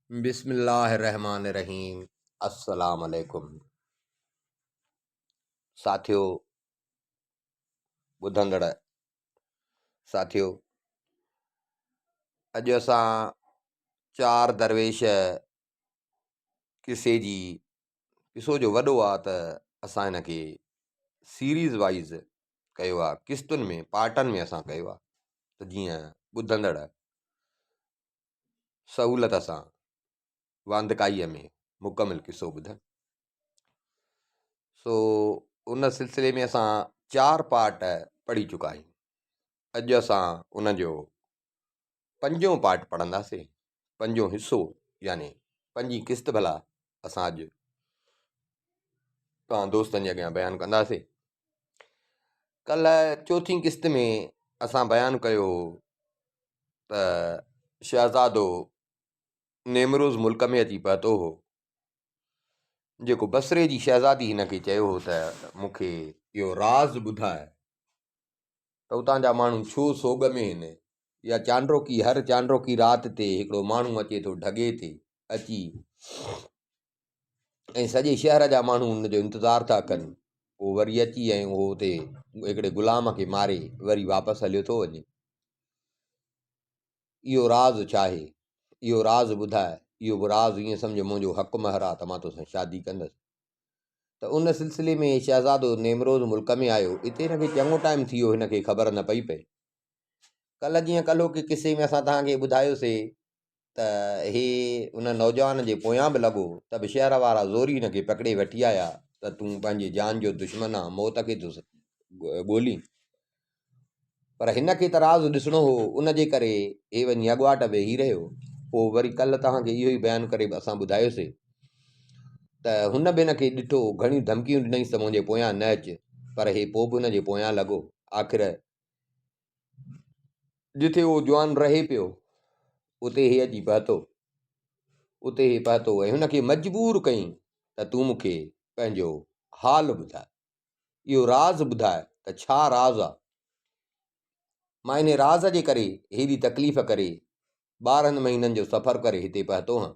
بسم الله الرحمن الرحيم السلام عليڪم ساٿيو ٻڌندڙ ساٿيو اڄ اسان چار درويش قصي جي قصو جو وڏو آ ته اسان هن کي سيريز وائز ڪيو آ قسطن ۾ پارٽن ۾ اسان ڪيو آ ته جيئن ٻڌندڙ سهولت سان واندڪائيء ۾ مڪمل قصو ٻڌن. سو ان سلسلي ۾ اسان چار پارٽ پڙهي چڪا آهيون. اڄ اسان ان جو پنجون پارٽ پڙهنداسين، پنجون حصو يعني پنجين قسط ڀلا اسان اڄ توهان دوستن جي اڳيان بيان ڪنداسين. ڪلهه چوٿين قسط ۾ اسان بيان ڪيو هو ته شهزادو نيمروز ملڪ ۾ اچي پهتو هو، جيڪو بصري جي شهزادي هن کي چيو هو ته مون کي اهو راز ٻڌاء ته اتان جا ماڻهو ڇو سوڳ ۾ آهن يا چانڊوڪي هر چانڊوڪي رات تي هڪڙو ماڻهو اچي ٿو ڍڳي تي اچي ۽ سڄي شهر جا ماڻهو ان جو انتظار ٿا ڪن پوء وري اچي ۽ اهو اتي هڪڙي غلام کي ماري وري واپس هليو ٿو وڃي. اهو راز ڇا آهي؟ اهو راز ٻڌاء. اهو به راز ائين سمجهه منهنجو حق مهر آ ته مان توسان شادي ڪندس. ته ان سلسلي ۾ شهزادو نيمروز ملڪ ۾ آيو. اتي هن کي چڱو ٽائيم ٿي ويو هن کي خبر نه پئي پئي. ڪلهه جيئن ڪلهوڪي قصي ۾ اسان توهان کي ٻڌايوسي ته هي ان نوجوان جي پويان به لڳو ته به شهر وارا زوري هن کي پڪڙي وٺي آيا ته تون پنهنجي جان جو دشمن آن، موت کي ٿو ڳولين. پر هن کي ته راز ڏسڻو هو، ان جي ڪري هي وڃي اڳواٽ ويهي رهيو. پوء وري ڪلهه توهان کي اهو ئي بيان ڪري اسان ٻڌايوسي ته هن به هن کي ڏٺو، گهڻيون ڌمڪيون ڏنائينس ته منهنجي پويان نه اچ، پر هي پوء به هن جي پويان لڳو. آخر جتي اهو جوان رهي پيو، اتي هي اچي پهتو. اتي هي پهتو ۽ هن کي مجبور ڪيائين ته تون مون کي پنهنجو حال ٻڌاء، اهو راز ٻڌاء ته ڇا راز آ؟ مان انهي راز جي ڪري هيڏي تڪليف ڪري 12 مهينن جو سفر ڪري هتي پهتو هان.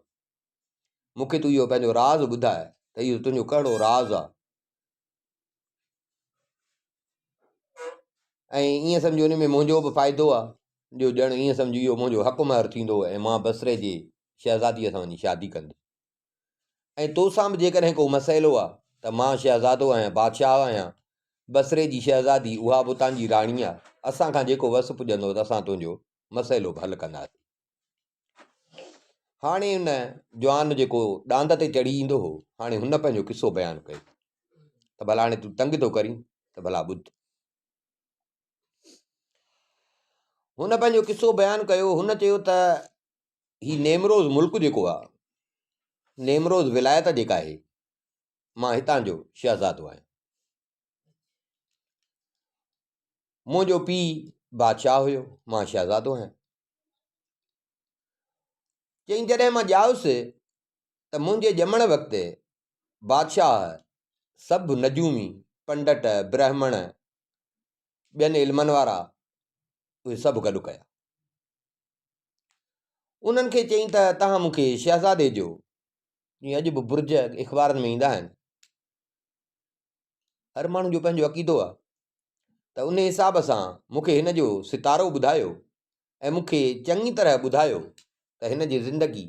مون کي تون اهو پنهنجو راز ٻڌاء ته اهو تنهنجو ڪهڙو راز آ؟ ۽ ائين سمجهو ان ۾ منهنجو به فائدو آ جو ڄڻ ائين سمجهو اهو منهنجو حق مهر ٿيندو ۽ مان بصري جي شهزاديء سان وڃي شادي ڪندس ۽ توسان به جيڪڏهن ڪو مسئلو آ ته مان شهزادو آهيان بادشاهه آهيان بصري جي شهزادي اها به اتان جي راڻي آ اسان کان جيڪو وس پڄندو ته اسان تنهنجو مسئلو به حل ڪنداسين هاڻي ان جوان جيڪو ڏاند تي چڙهي ايندو هو، هاڻي هن پنهنجو قصو بيان ڪيو ته ڀلا هاڻي تون تنگ ٿو ڪرين ته ڀلا ٻڌ. هن پنهنجو قصو بيان ڪيو، هن چيو ته هي نيمروز ملڪ جيڪو آهي، نيمروز ولايت جيڪا آهي، مان هتان جو شهزادو آهيان. منهنجو پيء بادشاهه هيو، مان شهزادو آهيان. چيائين جڏهن مان ڄائس ته منهنجي ڄمڻ وقت بادشاهه سڀ نجومي، پنڊٽ، برهمڻ، ٻين علمن وارا اهي سڀ گڏ ڪيا. انهن کي چيائين ته توهان مون کي شهزادي جو، جيئن اڄ به برج اخبارن ۾ ايندا آهن، هر ماڻهو جو پنهنجو عقيدو آهي ته ان حساب سان مون کي هن جو ستارو ٻڌايو ۽ مون کي چڱي طرح ٻڌايو ته هن جي زندگي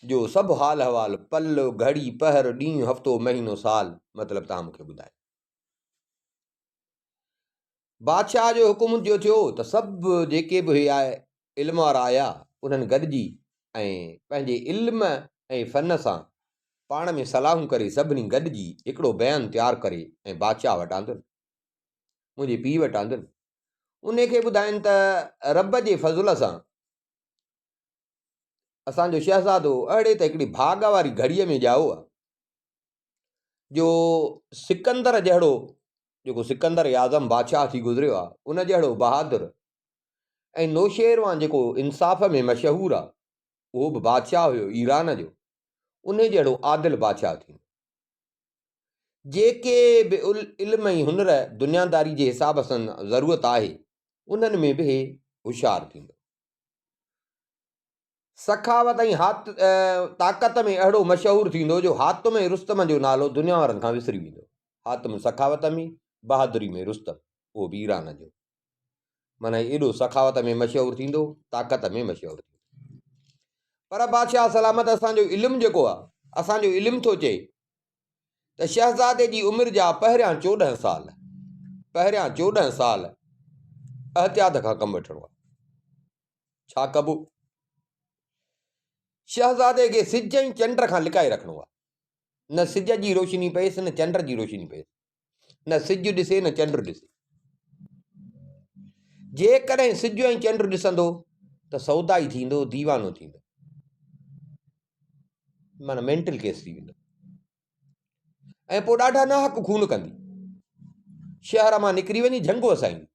جو سڀ حال احوال پل گهڙي پهر ڏينهن هفتو مهينو سال مطلب توهان مون کي ٻڌايو. بادشاهه جو حڪم جو ٿيو ته سڀ جيڪي به هي علم وارا آيا انهن گڏجي ۽ پنهنجي علم ۽ فن سان پاڻ ۾ صلاحون ڪري سڀني گڏجي هڪڙو بيان تيار ڪري ۽ بادشاهه وٽ آندن منهنجي پيء وٽ آندن انهي کي ٻڌائين ته رب جي فضل سان اسان جو شهزادو اهڙي ته هڪڙي ڀاڳ واري گهڙيء ۾ ڄائو آهي جو سڪندر جهڙو جيڪو سڪندر اعظم بادشاهه ٿي گذريو آهي ان جهڙو بهادر ۽ نوشيروان جيڪو انصاف ۾ مشهور آهي اهو به بادشاهه هيو ايران جو ان جهڙو عادل بادشاهه ٿيندو. جيڪي به علم ۽ هنر دنياداري جي حساب سان ضرورت آهي انهن ۾ به هي هوشيار ٿيندو. سخاوت ۽ طاقت ۾ اهڙو مشهور ٿيندو جو حاتم ۽ رستم جو نالو دنيا وارن کان وسري ويندو. حاتم سخاوت ۾، بهادري ۾ رستم، اهو به ايران جو. معنيٰ هي ايڏو سخاوت ۾ مشهور ٿيندو، طاقت ۾ مشهور ٿيندو. پر بادشاهه سلامت اسان جو علم جيڪو آهي، اسان جو علم ٿو چئي ته شهزادي جي عمر جا پهريان 14 سال، پهريان 14 سال احتياط کان ڪم وٺڻو آهي. ڇا ڪبو؟ شهزادي کي سج ۽ چنڊ کان لڪائي رکڻو آهي. نه سج جي روشني پئيس نه چنڊ جي روشني پئيس. نه سج ڏسي نه چنڊ ڏسي. جيڪڏهن سج ۽ چنڊ ڏسندو ته سودائي ٿيندو، ديوانو ٿيندو. معنيٰ مينٽل ڪيس ٿي ويندو ۽ پوء ڏاڍا ناحق خون ڪندي. شهر مان نڪري وڃي جهنگ وسائيندي.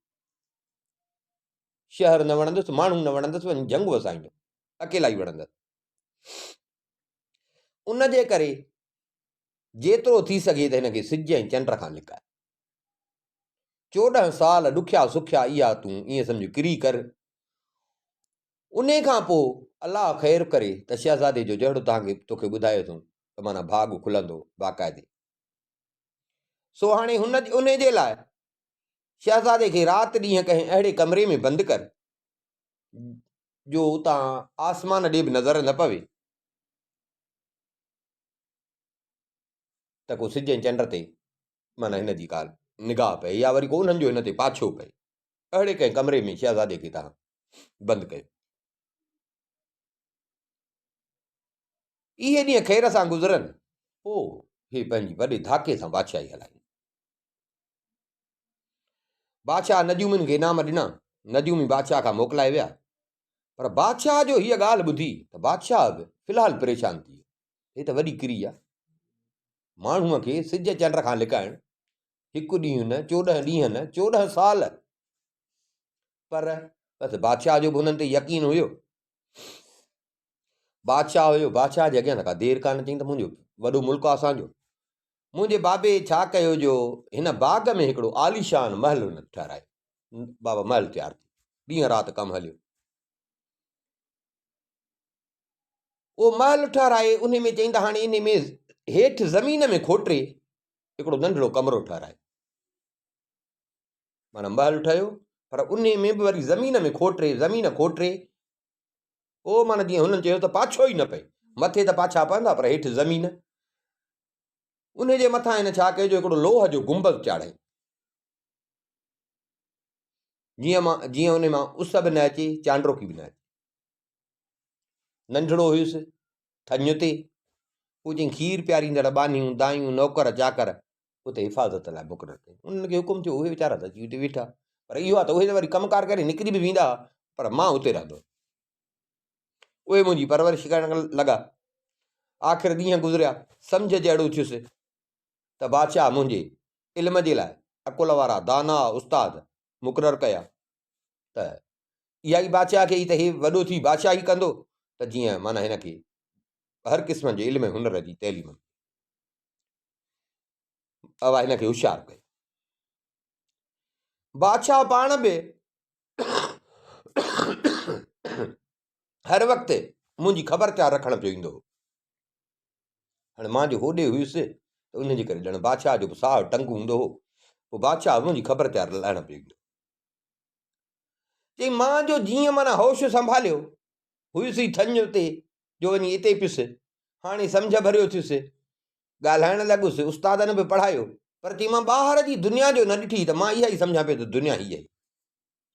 شهر نه وڻندس، ماڻهو نه وڻندس، وڃي جهنگ وسائيندو، اڪيلائي وڻندس. ان جي ڪري جيترو ٿي سگهي ته هن کي سج ۽ چنڊ کان لڪاء. 14 سال ڏکيا سکيا اها تون ائين سمجهه ڪري ڪر. انهي کان پوء الله خير ڪري ته شهزادي جو جهڙو توهان کي توکي ٻڌايو اٿئون ته معنيٰ ڀاڳ کلندو باقاعدي. سو هاڻي هن انهي جي لاء شهزادي کي رات ڏينهن ڪنهن اهڙي ڪمري ۾ بند ڪر جو اتان آسمان ڏي به نظر نه پوي ته ڪو سج ۽ چنڊ تي معنيٰ هن جي ڪا نگاهه پئي يا وري ڪو انهن جو هن تي پاڇو پئي. اهڙي ڪنهن ڪمري ۾ شهزادي کي توهان بند ڪيو. اهي ڏينهن خير سان گذرن، پوء هي پنهنجي وڏي ڌاڪي سان بادشاهي هلائيندو. بادشاهه نجومين کي انعام ڏنا. نجومي بادشاهه کان موڪلائي ويا. پر بادشاهه جو هيء ڳالهه ٻڌي ته بادشاهه به في الحال پريشان ٿي ويو. هي ته وڏي ڪري آ. ماڻهوء کي سج چنڊ کان لڪائڻ هڪ ڏينهن نه، 14 ڏينهن نه، 14 سال. پر بس بادشاهه جو به هنن تي يقين هيو. بادشاهه هيو، بادشاهه جي اڳيان ته ڪا دير ڪانه چئين ته منهنجو وڏو ملڪ آ اسان جو. منهنجي بابي ڇا ڪيو جو هن باغ ۾ هڪڙو عاليشان محل هن ٺهرايو. بابا محل تيار ٿيو. ڏينهن رات ڪم هليو. اهو محل ٺهرائي انهي ۾ چئين ته هاڻي انهي ۾ هيٺ زمين ۾ کوٽي هڪڙو ننڍڙو ڪمرو ٺهرايو. معنيٰ محل ٺهيو پر انهي ۾ به وري زمين ۾ کوٽي زمين کوٽي پوء معنيٰ جيئن هنن چيو ته پاڇو ئي نه پئي. مٿي ته پاڇا پوندا پر هيٺ زمين. انهي جي مٿان هن ڇا ڪيو جو هڪڙو لوهه جو گنبذ چاڙهيائين. جيئن مان جيئن انهي مان اس به نه اچي، چانڊروڪي به نه اچي. ننڍڙو هيس، ٿڃ تي. پوء چيائين کير پياريندڙ ٻانهيون، دايون، نوڪر چاڪر اتي حفاظت لاء مقرر ڪيائين. انهن کي حڪم ٿيو، اهي ويچارا ته اچي اتي ويٺا. پر اهو آهي ته اهي ته وري ڪم ڪار ڪري نڪري به ويندا ها، پر مان اتي رهندو هوس. اهي منهنجي پرورش ڪرڻ لڳا. آخر ڏينهن گذريا، سمجهه جهڙو ٿيس ته بادشاهه منهنجي علم جي لاء عقل وارا داناء استاد مقرر ڪيا ته اها ئي بادشاهه کي ئي ته هي وڏو ٿي بادشاهي ڪندو ته جيئن معنيٰ هن کي هر قسم جي علم ۽ هنر جي تعليم ملي. اها هن کي هوشيار ڪيو. بادشاهه پاڻ به هر وقت منهنجي خبر چار رکڻ پيو ايندو هو. هاڻي مان جو هوڏي هيس ته ان جي ڪري ڄڻ بادشاهه جو به ساهه ٽنگ هوندو هو. پوء بادشاهه منهنجي خبر چار لهڻ پيو ايندو. چي مان جو جيئن معنيٰ هوش سنڀاليو هيس ئي ٿڃ تي جو وڃي اتي پيس. هاڻي سمجهه ڀريو ٿيس. ڳالهائڻ لڳس، استادن به پڙهايو، پر چي مان ٻاهر جي دنيا جو نه ڏٺي ته مان اها ئي سمجهان پيو ته دنيا هيء آهي.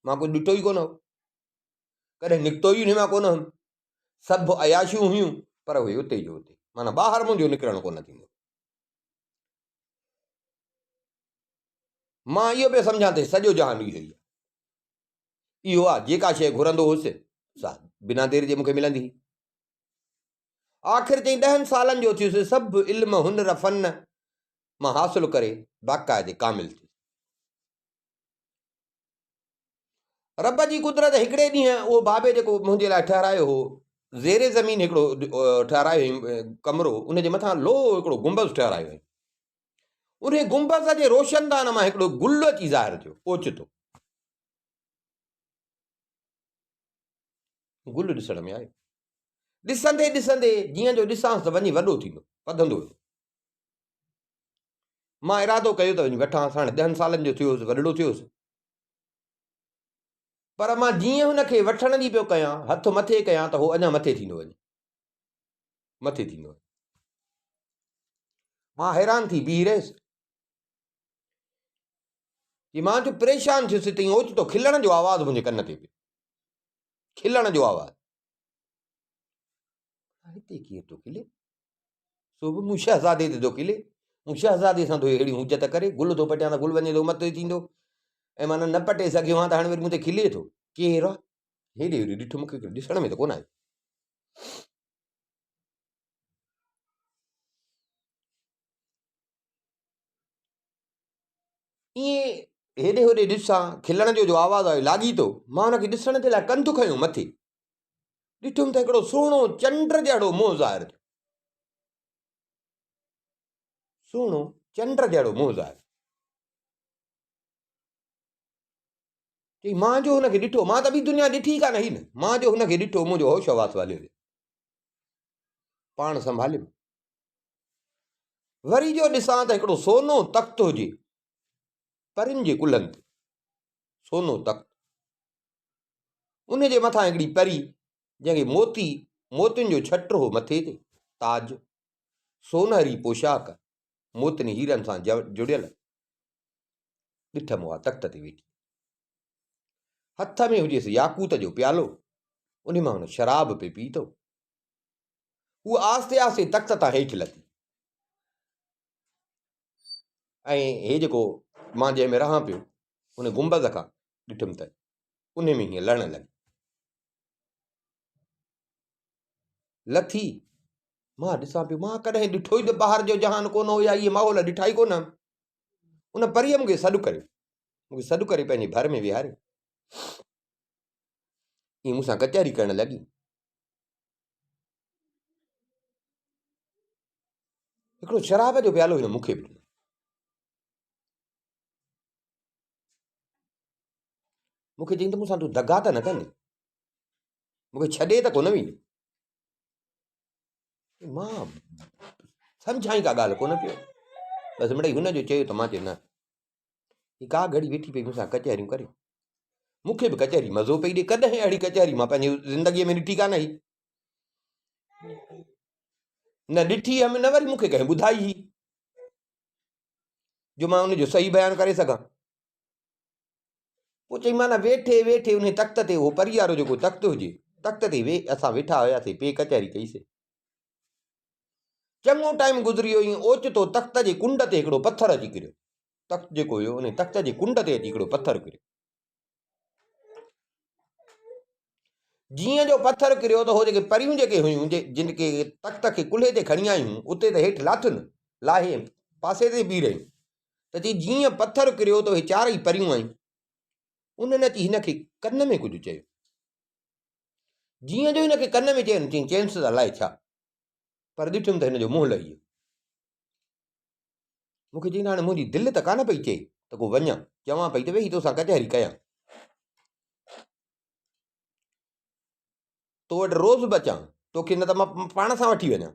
مان ڪجهه ڏٺو ئي ڪونه هو. ڪڏهن نڪتو ئي انهي مان ڪونه هئم. سڀ عياشيون هيون، پر اهي اتي جو اتي. معنيٰ ٻاهر منهنجو نڪرڻ ڪونه ٿيندو. مان اهو پيو سمجهان ته سڄو جهان اهو ئي آهي. اهو آهي، جيڪا شيء گهرندو هوس، سا بنا دير جي مون کي ملندي هئي. آخر چئين ڏهن سالن جو ٿيس، سڀ علم، هنر، فن مان حاصل ڪري باقاعدي ڪامل ٿيس. رب جي قدرت هڪڙي ڏينهن اهو بابي جيڪو منهنجي لاء ٺهرايو هو، زير زمين هڪڙو ٺهرايو هئائين ڪمرو، ان جي مٿان لوهه هڪڙو گنبذ ٺهرايو هئائين. انهي گنبذ جي روشندان مان هڪڙو گل اچي ظاهر ٿيو اوچتو. گل ڏسڻ ۾ آيو. ڏسندي ڏسندي جيئن جو ڏسانس ته وڃي وڏو ٿيندو، وڌندو ويو. مان ارادو ڪيو ته وڃي وٺانس، هاڻي ڏهن سالن جو ٿيو هوس، وڏڙو ٿيو هوس. پر مان جيئن هن کي وٺڻ جي پيو ڪيان، هٿ مٿي ڪيان ته هو اڃا مٿي ٿيندو وڃي، مٿي ٿيندو وڃي. مان حيران ٿي بيهي رهيس. جي مان جو پريشان ٿيس ته اوچتو کلڻ جو آواز منهنجي ڪن تي پيو، کلڻ جو آواز. هتي ڪير ٿو کلي؟ سو به مون شهزادي تي ٿو کلي. مون شهزادي سان ٿو اهڙي حجت ڪري، گل ٿو پٽيان ته گل وڃي ٿو مٿي ٿيندو ۽ معنيٰ نه پٽي سگهيو آهيان ته هاڻي وري مون تي کلي ٿو. ڪير آ؟ هيڏي هوڏي ڏٺو مون کي ڏسڻ ۾ ته ڪونه آيو. ائين هيڏي هوڏي ڏسان، کلڻ جو جو آواز آيو لاڳيتو، مان ان کي ڏسڻ جي لاء ڪنڌ کنيو مٿي. ڏٺم ته هڪڙو سهڻو چنڊ جهڙو منهن ظاهر ٿيو. سهڻو چنڊ جهڙو منهن ظاهر چئي مان جو هن کي ڏٺو، مان ته ٻي دنيا ڏٺي ڪانه هئي نه، مان جو هن کي ڏٺو منهنجو هوش حواس هليو ويو. پاڻ سنڀاليم. وري جو ڏسان ته هڪڙو سونو تخت هجي، پرين جي ڪلهن تي سونو تخت، ان جي مٿان هڪڙي پري جنهن کي موتي موتين جو ڇٽ هو مٿي تي، تاج، سونهري پوشاڪ، موتين هيرن سان جڙيل، ڏٺم اها تخت تي ويٺي. هٿ ۾ هجيس ياقوت جو پيالو، ان مان هن شراب پئي پيتو. هوء آهستي آهستي تخت تان هيٺ لٿي ۽ هي جيڪو مان جنهن ۾ رهان پيو ان گنبذ کان ڏٺم ته ان ۾ هيئن لهڻ لڳي. لٿي، مان ڏسان پيو، مان ڪڏهن ڏٺو ئي ته ٻاهر جو جهان ڪونه هو يا اهي ماحول ڏٺا ئي ڪونه. ان پريء مون کي سڏ ڪريو، مون کي سڏ ڪري پنهنجي ڀر ۾ ويهاريو. ائين مون سان ڪچهري ڪرڻ لڳي. هڪڙو شراب جو پيالو هن مون کي به ڏنو. مون کي چيائين ته مون سان تون دغا ته نه ڪندين، مون کي ڇڏي ته ڪونه ويندين. مان سمجهان ئي ڪا ڳالهه ڪونه پيو. بس مڙئي هن جو چيو ته مان چيو نه. هي ڪا گهڙي ويٺي پئي مون سان ڪچهريون ڪري. مون کي به ڪچهري مزو پئي ڏي. ڪڏهن اهڙي ڪچهري مان پنهنجي زندگيء ۾ ڏٺي ڪانه هئي. نه ڏٺي هيم نه وري مون کي ڪنهن ٻڌائي هئي جو مان ان جو صحيح بيان ڪري سگهان. پوء چئي معنيٰ ويٺي ويٺي ان تخت تي اهو پري وارو جيڪو تخت هجي تخت تي وي اسان ويٺا هياسي پئي ڪچهري ڪئيسي. چڱو ٽائيم گذري ويو ائين اوچتو تخت جي ڪنڊ تي هڪڙو پٿر اچي ڪريو. تخت جيڪو هيو ان تخت جي ڪنڊ تي اچي هڪڙو پٿر ڪريو. جيئن جو پٿر ڪريو ته هو جيڪي پريون جيڪي هيون جن کي تخت کي ڪلهي تي کڻي آيون اتي ته هيٺ لاٿن لاهي پاسي تي بيهي رهيون ته چي جيئن پٿر ڪريو ته اهي چارئي پريون آيون انهن اچي هن کي ڪن ۾ ڪجهه چيو. جيئن جو هن کي ڪن ۾ چيو چيائين چينس ته الائي ڇا پر ڏٺم ته هن جو منهن لهي ويو. مون کي چيائين ته هاڻي منهنجي دل ته ڪانه پئي چئي ته ڪو وڃان، چوان پئي ته ويهي توسان ڪچهري ڪيان. تو وٽ روز به اچان، توکي نه ته مان پاڻ سان وٺي وڃان.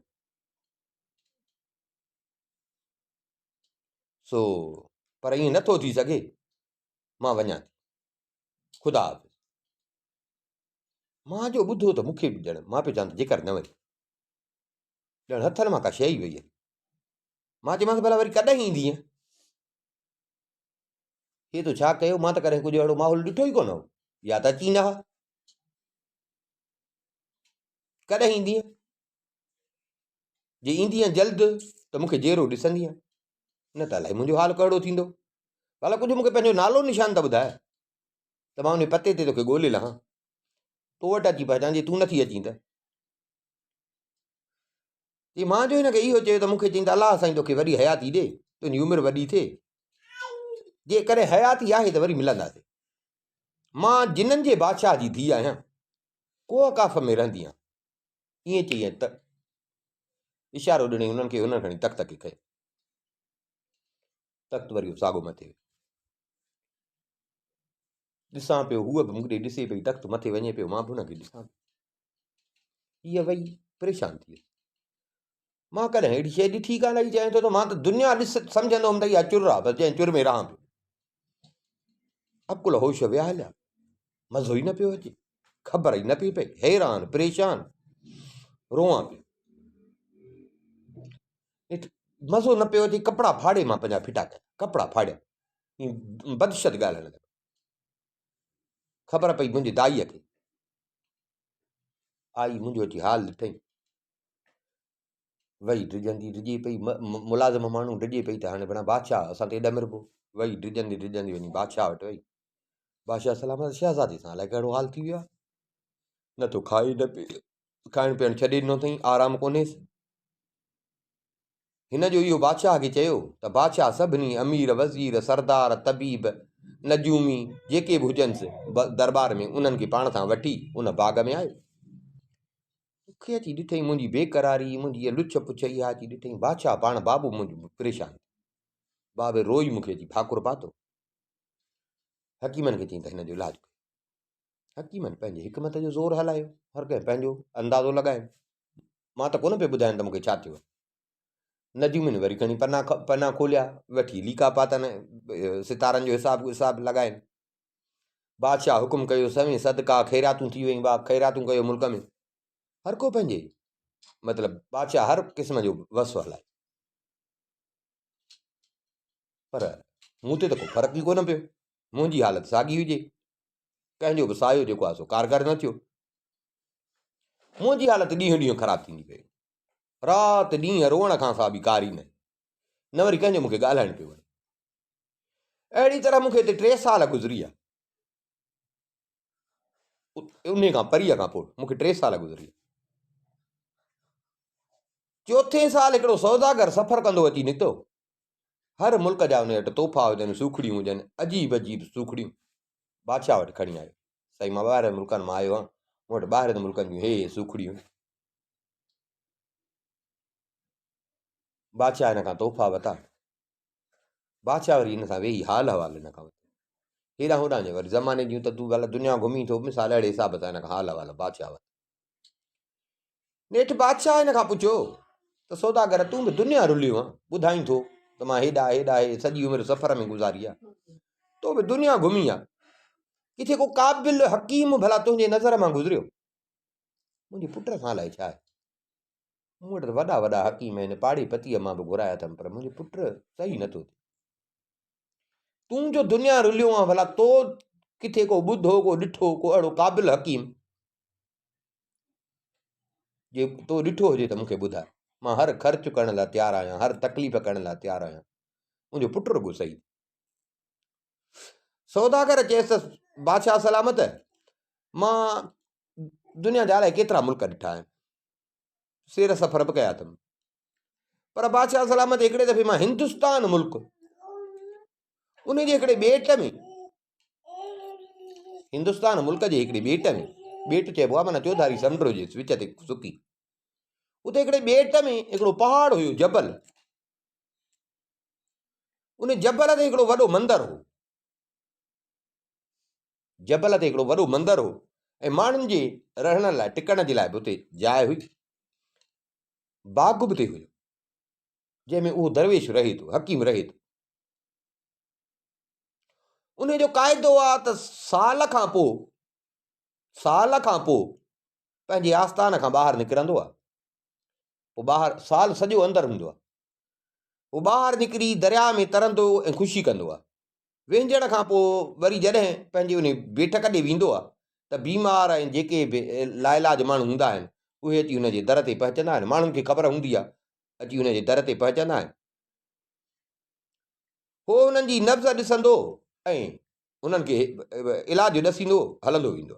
سو پر ائين نٿو ٿي سگهي، مان وڃان ٿي. خدا حافظ. مان جو ٻڌو ته مون کي به ڄڻ مان پيو چوان ته جيڪر نه وڃي. ڄڻ هٿن مان ڪا شيء ئي وئي هلي. مان چيومانس ڀلا وري ڪڏهن ايندينء؟ هي تو ڇا ڪيو؟ مان ته ڪڏهن ڪجهه اهڙو ماحول ڏٺو ئي ڪونه هو. يا ته اچين نه ها. ڪڏهن ايندينء؟ جي ايندينء جلد ته مون کي جيئرو ڏسندينء، نه ته الائي منهنجو حال ڪهڙو ٿيندو. ڀلا ڪجهه مون کي پنهنجو نالو نشان ته ٻڌاء ته مان انهي پتي تي توکي ڳولي لهان. تو وٽ اچي پهچان، جي تون نٿي اچين ته. چي مان جو هن کي اهو چيو ته مون کي چيائين ته الله سائين توکي وڏي حياتي ڏي، تنهنجي عمر وڏي ٿئي. جيڪڏهن حياتي آهي ته وري ملنداسين. مان جنن جي بادشاهه جي ڌيء آهيان. ڪوهه ڪاف ۾ رهندي آهيان. ائين چئي ۽ اشارو ڏنائين انهن کي، انهن کڻي تخت کي کنيو. تخت وري ساڳو مٿي ويو. ڏسان پيو، هوء به مون ڏي ڏسي پئي، تخت مٿي وڃي پيو، مان به هن کي ڏسان پيو. هيء وئي پريشان ٿي ويس. مان ڪڏهن اهڙي شيء ڏٺي ڪانه هئي. چيائين ٿو ته مان ته دنيا ڏس سمجهندو هوم ته اها چر آ، بس جنهن چر ۾ رهان پيو. عقل هوش ويا هليا، مزو ئي نه پيو اچي، خبر ئي نه پئي پئي، حيران پريشان روئان پيو. نيٺ مزو نه پيو اچي، ڪپڙا ڦاڙي مان پنهنجا ڦٽا ڪيا، ڪپڙا ڦاڙيا، بدشد ڳالهائڻ لڳو. خبر پئي منهنجي دائيء کي، آئي منهنجو اچي حال ڏٺئي. وئي ڊڄندي ڊڄي پئي، ملازم ماڻهو ڊڄي پئي ته هاڻي بنا بادشاهه اسان تي ڏمربو. وئي ڊڄندي ڊڄندي وڃي بادشاهه وٽ وئي. بادشاهه سلامت شهزادي سان الائي ڪهڙو حال ٿي ويو آهي، نه ٿو کائي نه پي، کائڻ پيئڻ ڇڏي ڏنو اٿئي، آرام ڪونهيس. هن جو اهو بادشاهه کي چيو ته بادشاهه سڀني امير، وزير، سردار، طبيب، نجومي جيڪي به هجنس درٻار ۾ انهن کي پاڻ سان وٺي ان باغ ۾ آيو. مون کي اچي ڏٺئي منهنجي بيقراري، منهنجي اها لڇ پڇ اها اچي ڏٺئي بادشاهه پاڻ بابو منهنجو پريشان ٿيو. بابي روئي مون کي اچي ڀاڪر پاتو. حڪيمن کي چيائين ته هن جو علاج ڪيو. حڪيمن پنهنجي حڪمت جو زور هلايو، هر ڪنهن پنهنجو اندازو لڳايو. مان ته ڪونه پيو ٻڌايان ته مون کي ڇا ٿيو آهي. نجومين وري کڻي پنا پنا کوليا، وٺي ليڪا پاتن، ستارن جو حساب حساب لڳائين. بادشاهه حڪم ڪيو، سوين صدقا خيراتون ٿي ويون، با خيراتون ڪيو ملڪ ۾. هر ڪو پنهنجي مطلب بادشاهه هر قسم جو وس هلايو، پر مون تي ته ڪو فرق ئي ڪونه پيو. منهنجي حالت ساڳي هجي، ڪنهن جو به سايو جيڪو آهي سو ڪارگر نه ٿيو. منهنجي حالت ڏينهون ڏينهن خراب ٿيندي پئي. رات ڏينهن روئڻ کان سوا ٻي ڪار ئي نه، نه وري ڪنهن جو مون کي ڳالهائڻ پيو وڻي. اهڙي طرح مون کي هتي 3 سال گذري ويا. انهي کان پريء کان پوء مون کي 3 سال گذري ويا. چوٿين سال هڪڙو سوداگر سفر ڪندو اچي نڪتو. هر ملڪ جا ان وٽ تحفا هجن، سوکڙيون هجن، عجيب عجيب سوکڙيون بادشاهه وٽ کڻي آيو. سائين مان ٻاهرين ملڪن مان آيو آهيان، مون وٽ ٻاهرين ملڪن جون هي هي سوکڙيون. بادشاهه هن کان تحفا ورتا. بادشاهه وري هن سان ويهي حال احوال هن کان ورتو. هيڏانهن هوڏانهن جي وري زماني جون ته تون ڀلا دنيا گهمين ٿو، مثال اهڙي حساب سان هن کان حال احوال بادشاهه ورتا. نيٺ بادشاهه هن کان پڇيو ته سوداگر تون به دنيا رليو آن، ٻڌائين ٿو ته مان هيڏا هيڏا هي سڄي عمر سفر ۾ گذاري آ، تو به دنيا گهمي آ، ڪٿي ڪو قابل حڪيم ڀلا تنهنجي نظر مان گذريو؟ منهنجي پٽ سان الائي ڇا آهي، مون وٽ ته وڏا وڏا حڪيم آهن، پاڙي پتيء مان به گهرايا اٿم، پر منهنجو پٽ صحيح نٿو ٿئي. تون جو دنيا رليو آن، ڀلا تو ڪٿي ڪو ٻڌو ڪو ڏٺو ڪو اهڙو قابل حڪيم جي تو ڏٺو هجي ته مون کي ٻڌاء. مان هر خرچ ڪرڻ لاء تيار آهيان، هر تڪليف ڪرڻ لاء تيار آهيان. منهنجو پٽ رڳو صحيح. سوداگر چيس ته بادشاهه سلامت، مان دنيا جا الائي ڪيترا ملڪ ڏٺا آهن، سير سفر به ڪيا اٿم، پر بادشاهه سلامت هڪڙي دفعي مان هندستان ملڪ ان جي هڪڙي ٻيٽ ۾، هندستان ملڪ جي هڪڙي ٻيٽ ۾، ٻيٽ چئبو آهي معنيٰ چوڌاري سمنڊ هجي وچ تي سڪي، اتي هڪڙي ٻيٽ ۾ هڪڙو پهاڙ هيو جبل، ان جبل تي هڪڙو وڏو مندر هو، جبل تي هڪڙو وڏو مندر هو ۽ ماڻهن جي رهڻ لاء ٽڪڻ جي لاء به اتي جاء هئي، باغ به اتي هيو جنهن ۾ اهو درويش رهي ٿو، حڪيم رهي ٿو. ان جو قاعدو آ ته سال کان پوء، سال کان پوء پنهنجي آستان کان ٻاهر نڪرندو آ، پوء ٻاهر سال سڄو اندر هوندو آ، پوء ٻاهر نڪري درياء ۾ ترندو ۽ خوشي ڪندو آ. وهنجڻ کان پوء وري جڏهن پنهنجي ان بيٺڪ ڏي ويندو آ ته بيمار ۽ جيڪي به لاعلاج ماڻهو هوندا آهن اهي اچي هن جي در تي پهچندا آهن، ماڻهن کي خبر هوندي آ، اچي هن جي در تي پهچندا آهن. هو انهن جي نبض ڏسندو ۽ انهن کي علاج ڏسيندو هلندو ويندو.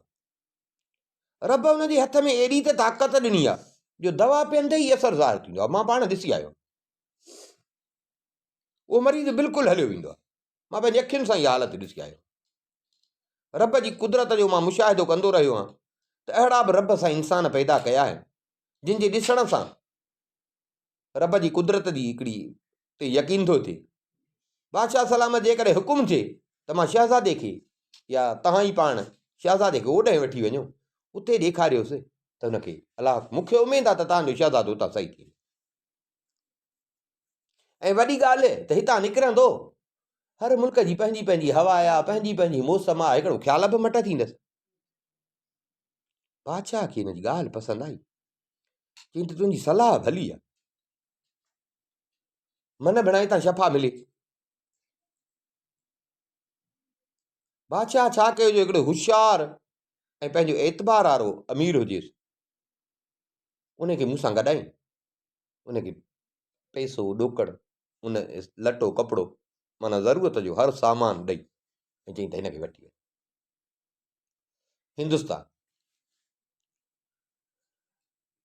رب ان جي هٿ ۾ ايڏي ته طاقت ڏني آ جو دوا پيئندي ئي اثر ظاهر ٿيندو آ. مان پاڻ ڏسي آيو آهيان. اهو مريض بلڪل هليو ويندو آ. مان پنهنجي اکين سان اها حالت ڏسي آيو آهيان. رب جي قدرت جو مان مشاهدو ڪندو رهيو آهيان ته اهڙا به رب سائين انسان پيدا ڪيا آهن جن جي ڏسڻ سان رب جي قدرت جي هڪڙي تي يقين ٿو ٿئي. بادشاهه سلامت جيڪڏهن حڪم ٿئي ته مان شهزادي کي يا توهان ئي پاڻ شهزادي کي اوڏانهن وٺي وڃو، اتي ڏيکاريوس. ته هن کي الله مون کي اميد آ ته توهان جو شهزادو اتان صحيح ٿي ويندو. ۽ وڏي ڳالهه ته هتان نڪرندو هر ملڪ جي پنهنجي پنهنجي هوا آ، پنهنجي پنهنجي موسم آ، هڪڙو خيال به مٽ ٿيندس. بادشاهه کي هن جي ڳالهه پسند آئي. چيائين ته تنهنجي صلاح ڀلي آ. من ڀڻا هتان شفا ملي. بادشاهه ڇا ڪيو جو هڪڙو هوشيار ۽ پنهنجو اعتبار وارو امير هجيس، ان کي مون سان گڏائين، ان کي پئسو ڏوڪڙ، ان لٽو ڪپڙو معنيٰ ضرورت جو هر سامان ڏئي ۽ چئين ته هن کي وٺي وڃ هندستان.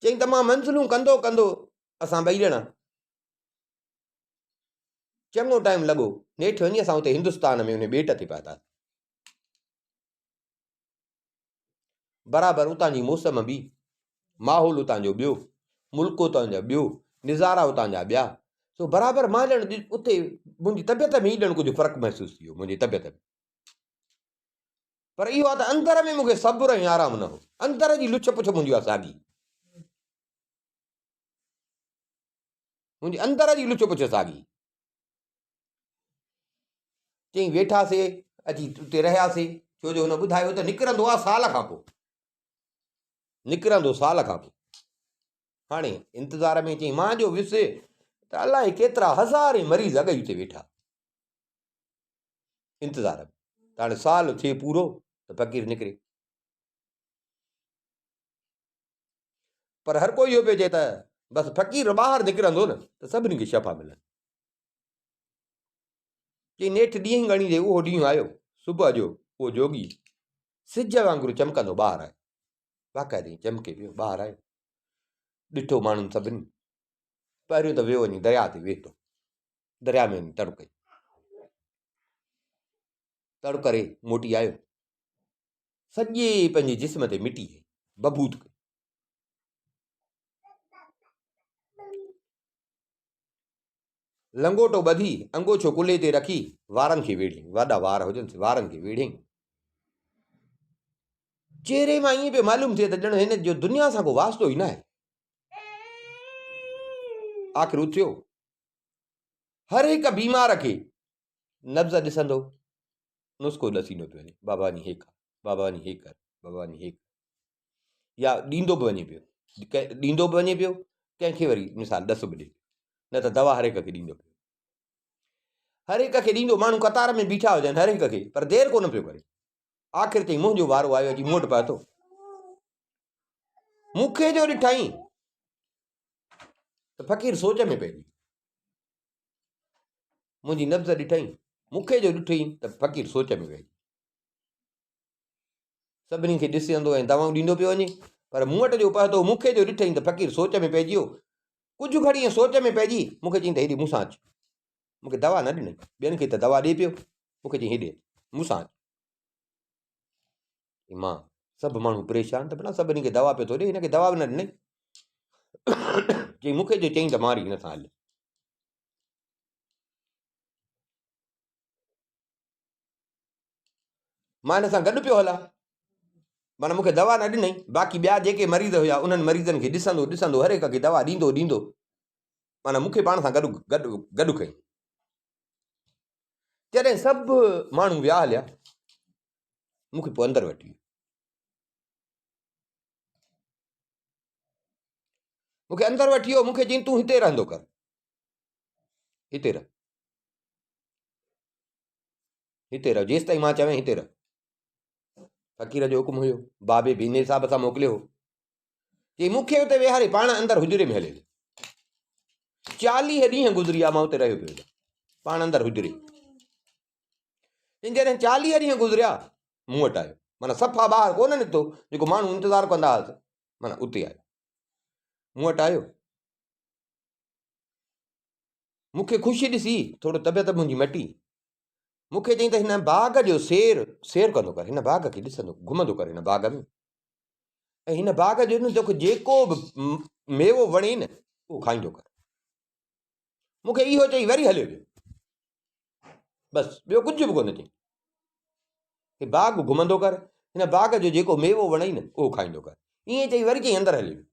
چئين ته مان منزلون ڪندو ڪندو اسان ٻئي ڄڻا چڱو ٽائيم لڳو، نيٺ وڃي اسان اتي هندستان ۾ ان ٻيٽ تي پهتاسين. برابر اتان جي موسم ٻي، ماحول اتان جو ٻيو، ملڪ اتان جو ٻيو، نظارا اتان جا ٻيا. سو برابر مان ڄڻ اتي منهنجي طبيعت ۾ ئي ڄڻ ڪجهه فرق محسوس ٿي ويو منهنجي طبيعت ۾. پر اهو آهي ته اندر ۾ مون کي صبر ۽ آرام نه هو. اندر جي لڇ پڇ منهنجي اها ساڳي. منهنجي اندر جي لڇ پڇ ساڳي. چئي ويٺاسي، اچي اتي رهياسي، ڇو جو هن ٻڌايو ته نڪرندو آ سال کان پوء، نڪرندو سال کان پوء. هاڻي انتظار ۾ چئي مان جو ويس ته الائي ڪيترا هزارين مريض اڳ ئي اتي ويٺا انتظار ۾ ته هاڻي سال ٿئي پورو ته فقير نڪري. پر هر ڪو اهو پيو چئي ته بس فقير ٻاهر نڪرندو نه ته سڀني کي شفا ملندي. چي نيٺ ڏينهن ڳڻيندي اهو ڏينهن آيو. صبح جو اهو جوڳي سج وانگر چمڪندو ٻاهر آيو. باقاعدي چمڪي پيو ٻاهر آيو. ڏٺو ماڻهن سڀني. پهريون ته ويو وڃي درياء تي ويٺو. درياء ۾ وڃي تڙ ڪئي. تڙ ڪري موٽي آيو. سڄي پنهنجي جسم تي مٽي ۽ بڀوت ڪئي. لنگوٽو ٻڌي، انگوڇو ڪلهي تي رکي، وارن کي ويڙهيائين. وڏا وار هجنس، وارن کي ويڙهيائين. چهري مان ائين پيو معلوم ٿئي ته ڄڻ هن جو دنيا سان ڪو واسطو ئي ناهي. آخر اٿيو. هر هڪ بيمار کي نبض ڏسندو، نسخو ڏسيندو پيو وڃي، بابا وڃي هي کاء، بابا وڃي هي ڪر، بابا وڃي هي ڪر. يا ڏيندو به وڃي پيو، ڏيندو به وڃي پيو، ڪنهن کي وري مثال ڏس به ڏي پيو، نه ته دوا هر هڪ کي ڏيندو پيو. هر هڪ کي ڏيندو، ماڻهو قطار ۾ بيٺا هجن هر هڪ کي، پر دير ڪونه پيو ڪري. آخر چئي منهنجو وارو آيو، اچي مون وٽ پهتو. مون کي جو ڏٺائين ته فقير سوچ ۾ پئجي ويو. منهنجي نبض ڏٺائين، مون کي جو ڏٺئين ته فقير سوچ ۾ پئجي ويو. سڀني کي ڏسندو ۽ دوائون ڏيندو پيو وڃي، پر مون وٽ جو پهتو، مون کي جو ڏٺئين ته فقير سوچ ۾ پئجي ويو. ڪجهه گهڙي ائين سوچ ۾ پئجي مون کي چيائين ته هيڏي مون سان اچ. مون کي دوا نه ڏنائين، ٻين کي ته دوا ڏئي پيو، مون کي چيائين هيڏي اچ، مون سان اچ. مان سڀ ماڻهو پريشان ته ڀلا سڀني کي دوا پيو ٿو ڏي، هن کي دوا به نه ڏنائين. چيائين مون کي جو چيائين ته مان وري هن سان هليس. مان هن سان گڏ پيو هلان. معنيٰ مون کي دوا نه ڏنائين، باقي ٻيا جيڪي مريض هيا انهن مريضن کي ڏسندو ڏسندو هر هڪ کي دوا ڏيندو ڏيندو معنيٰ مون کي پاڻ سان گڏ گڏ گڏ کئي. جڏهن سڀ ماڻهو ويا هليا مون کي پوء اندر وٺي ويو. مون کي اندر وٺي ويو، مون کي چيائين تون هتي رهندو ڪر، هتي رهه، هتي رهه جيستائين مان چوين هتي رهه. فقير جو حڪم هيو، بابي به ان حساب سان موڪليو هو. چي مون کي اتي ويهاري پاڻ اندر حجري ۾ هلي ويو. 40 ڏينهن گذري ويا مان اتي رهيو پيو هجان، پاڻ اندر حجري. جڏهن 40 ڏينهن گذريا مون وٽ آيو، معنيٰ صفا ٻاهر ڪونه نڪتو، جيڪو ماڻهو انتظار ڪندا هئا، معنيٰ اتي آيو، مون وٽ آيو. مون کي خوشي ڏسي ٿورو طبيعت منهنجي مٽي. مون کي چيائين ته هن باغ جو سير سير ڪندو ڪر، هن باغ کي ڏسندو گهمندو ڪر هن باغ ۾ ۽ هن باغ جو نه توکي جيڪو به ميوو وڻي نه اهو کائيندو ڪر. مون کي اهو چئي وري هليو ويو، بس ٻيو ڪجهه به ڪونه چئي. هي باغ گهمندو ڪر، هن باغ جو جيڪو ميوو وڻئي نه اهو کائيندو ڪر. ائين چئي وري چئي اندر هليو ويو.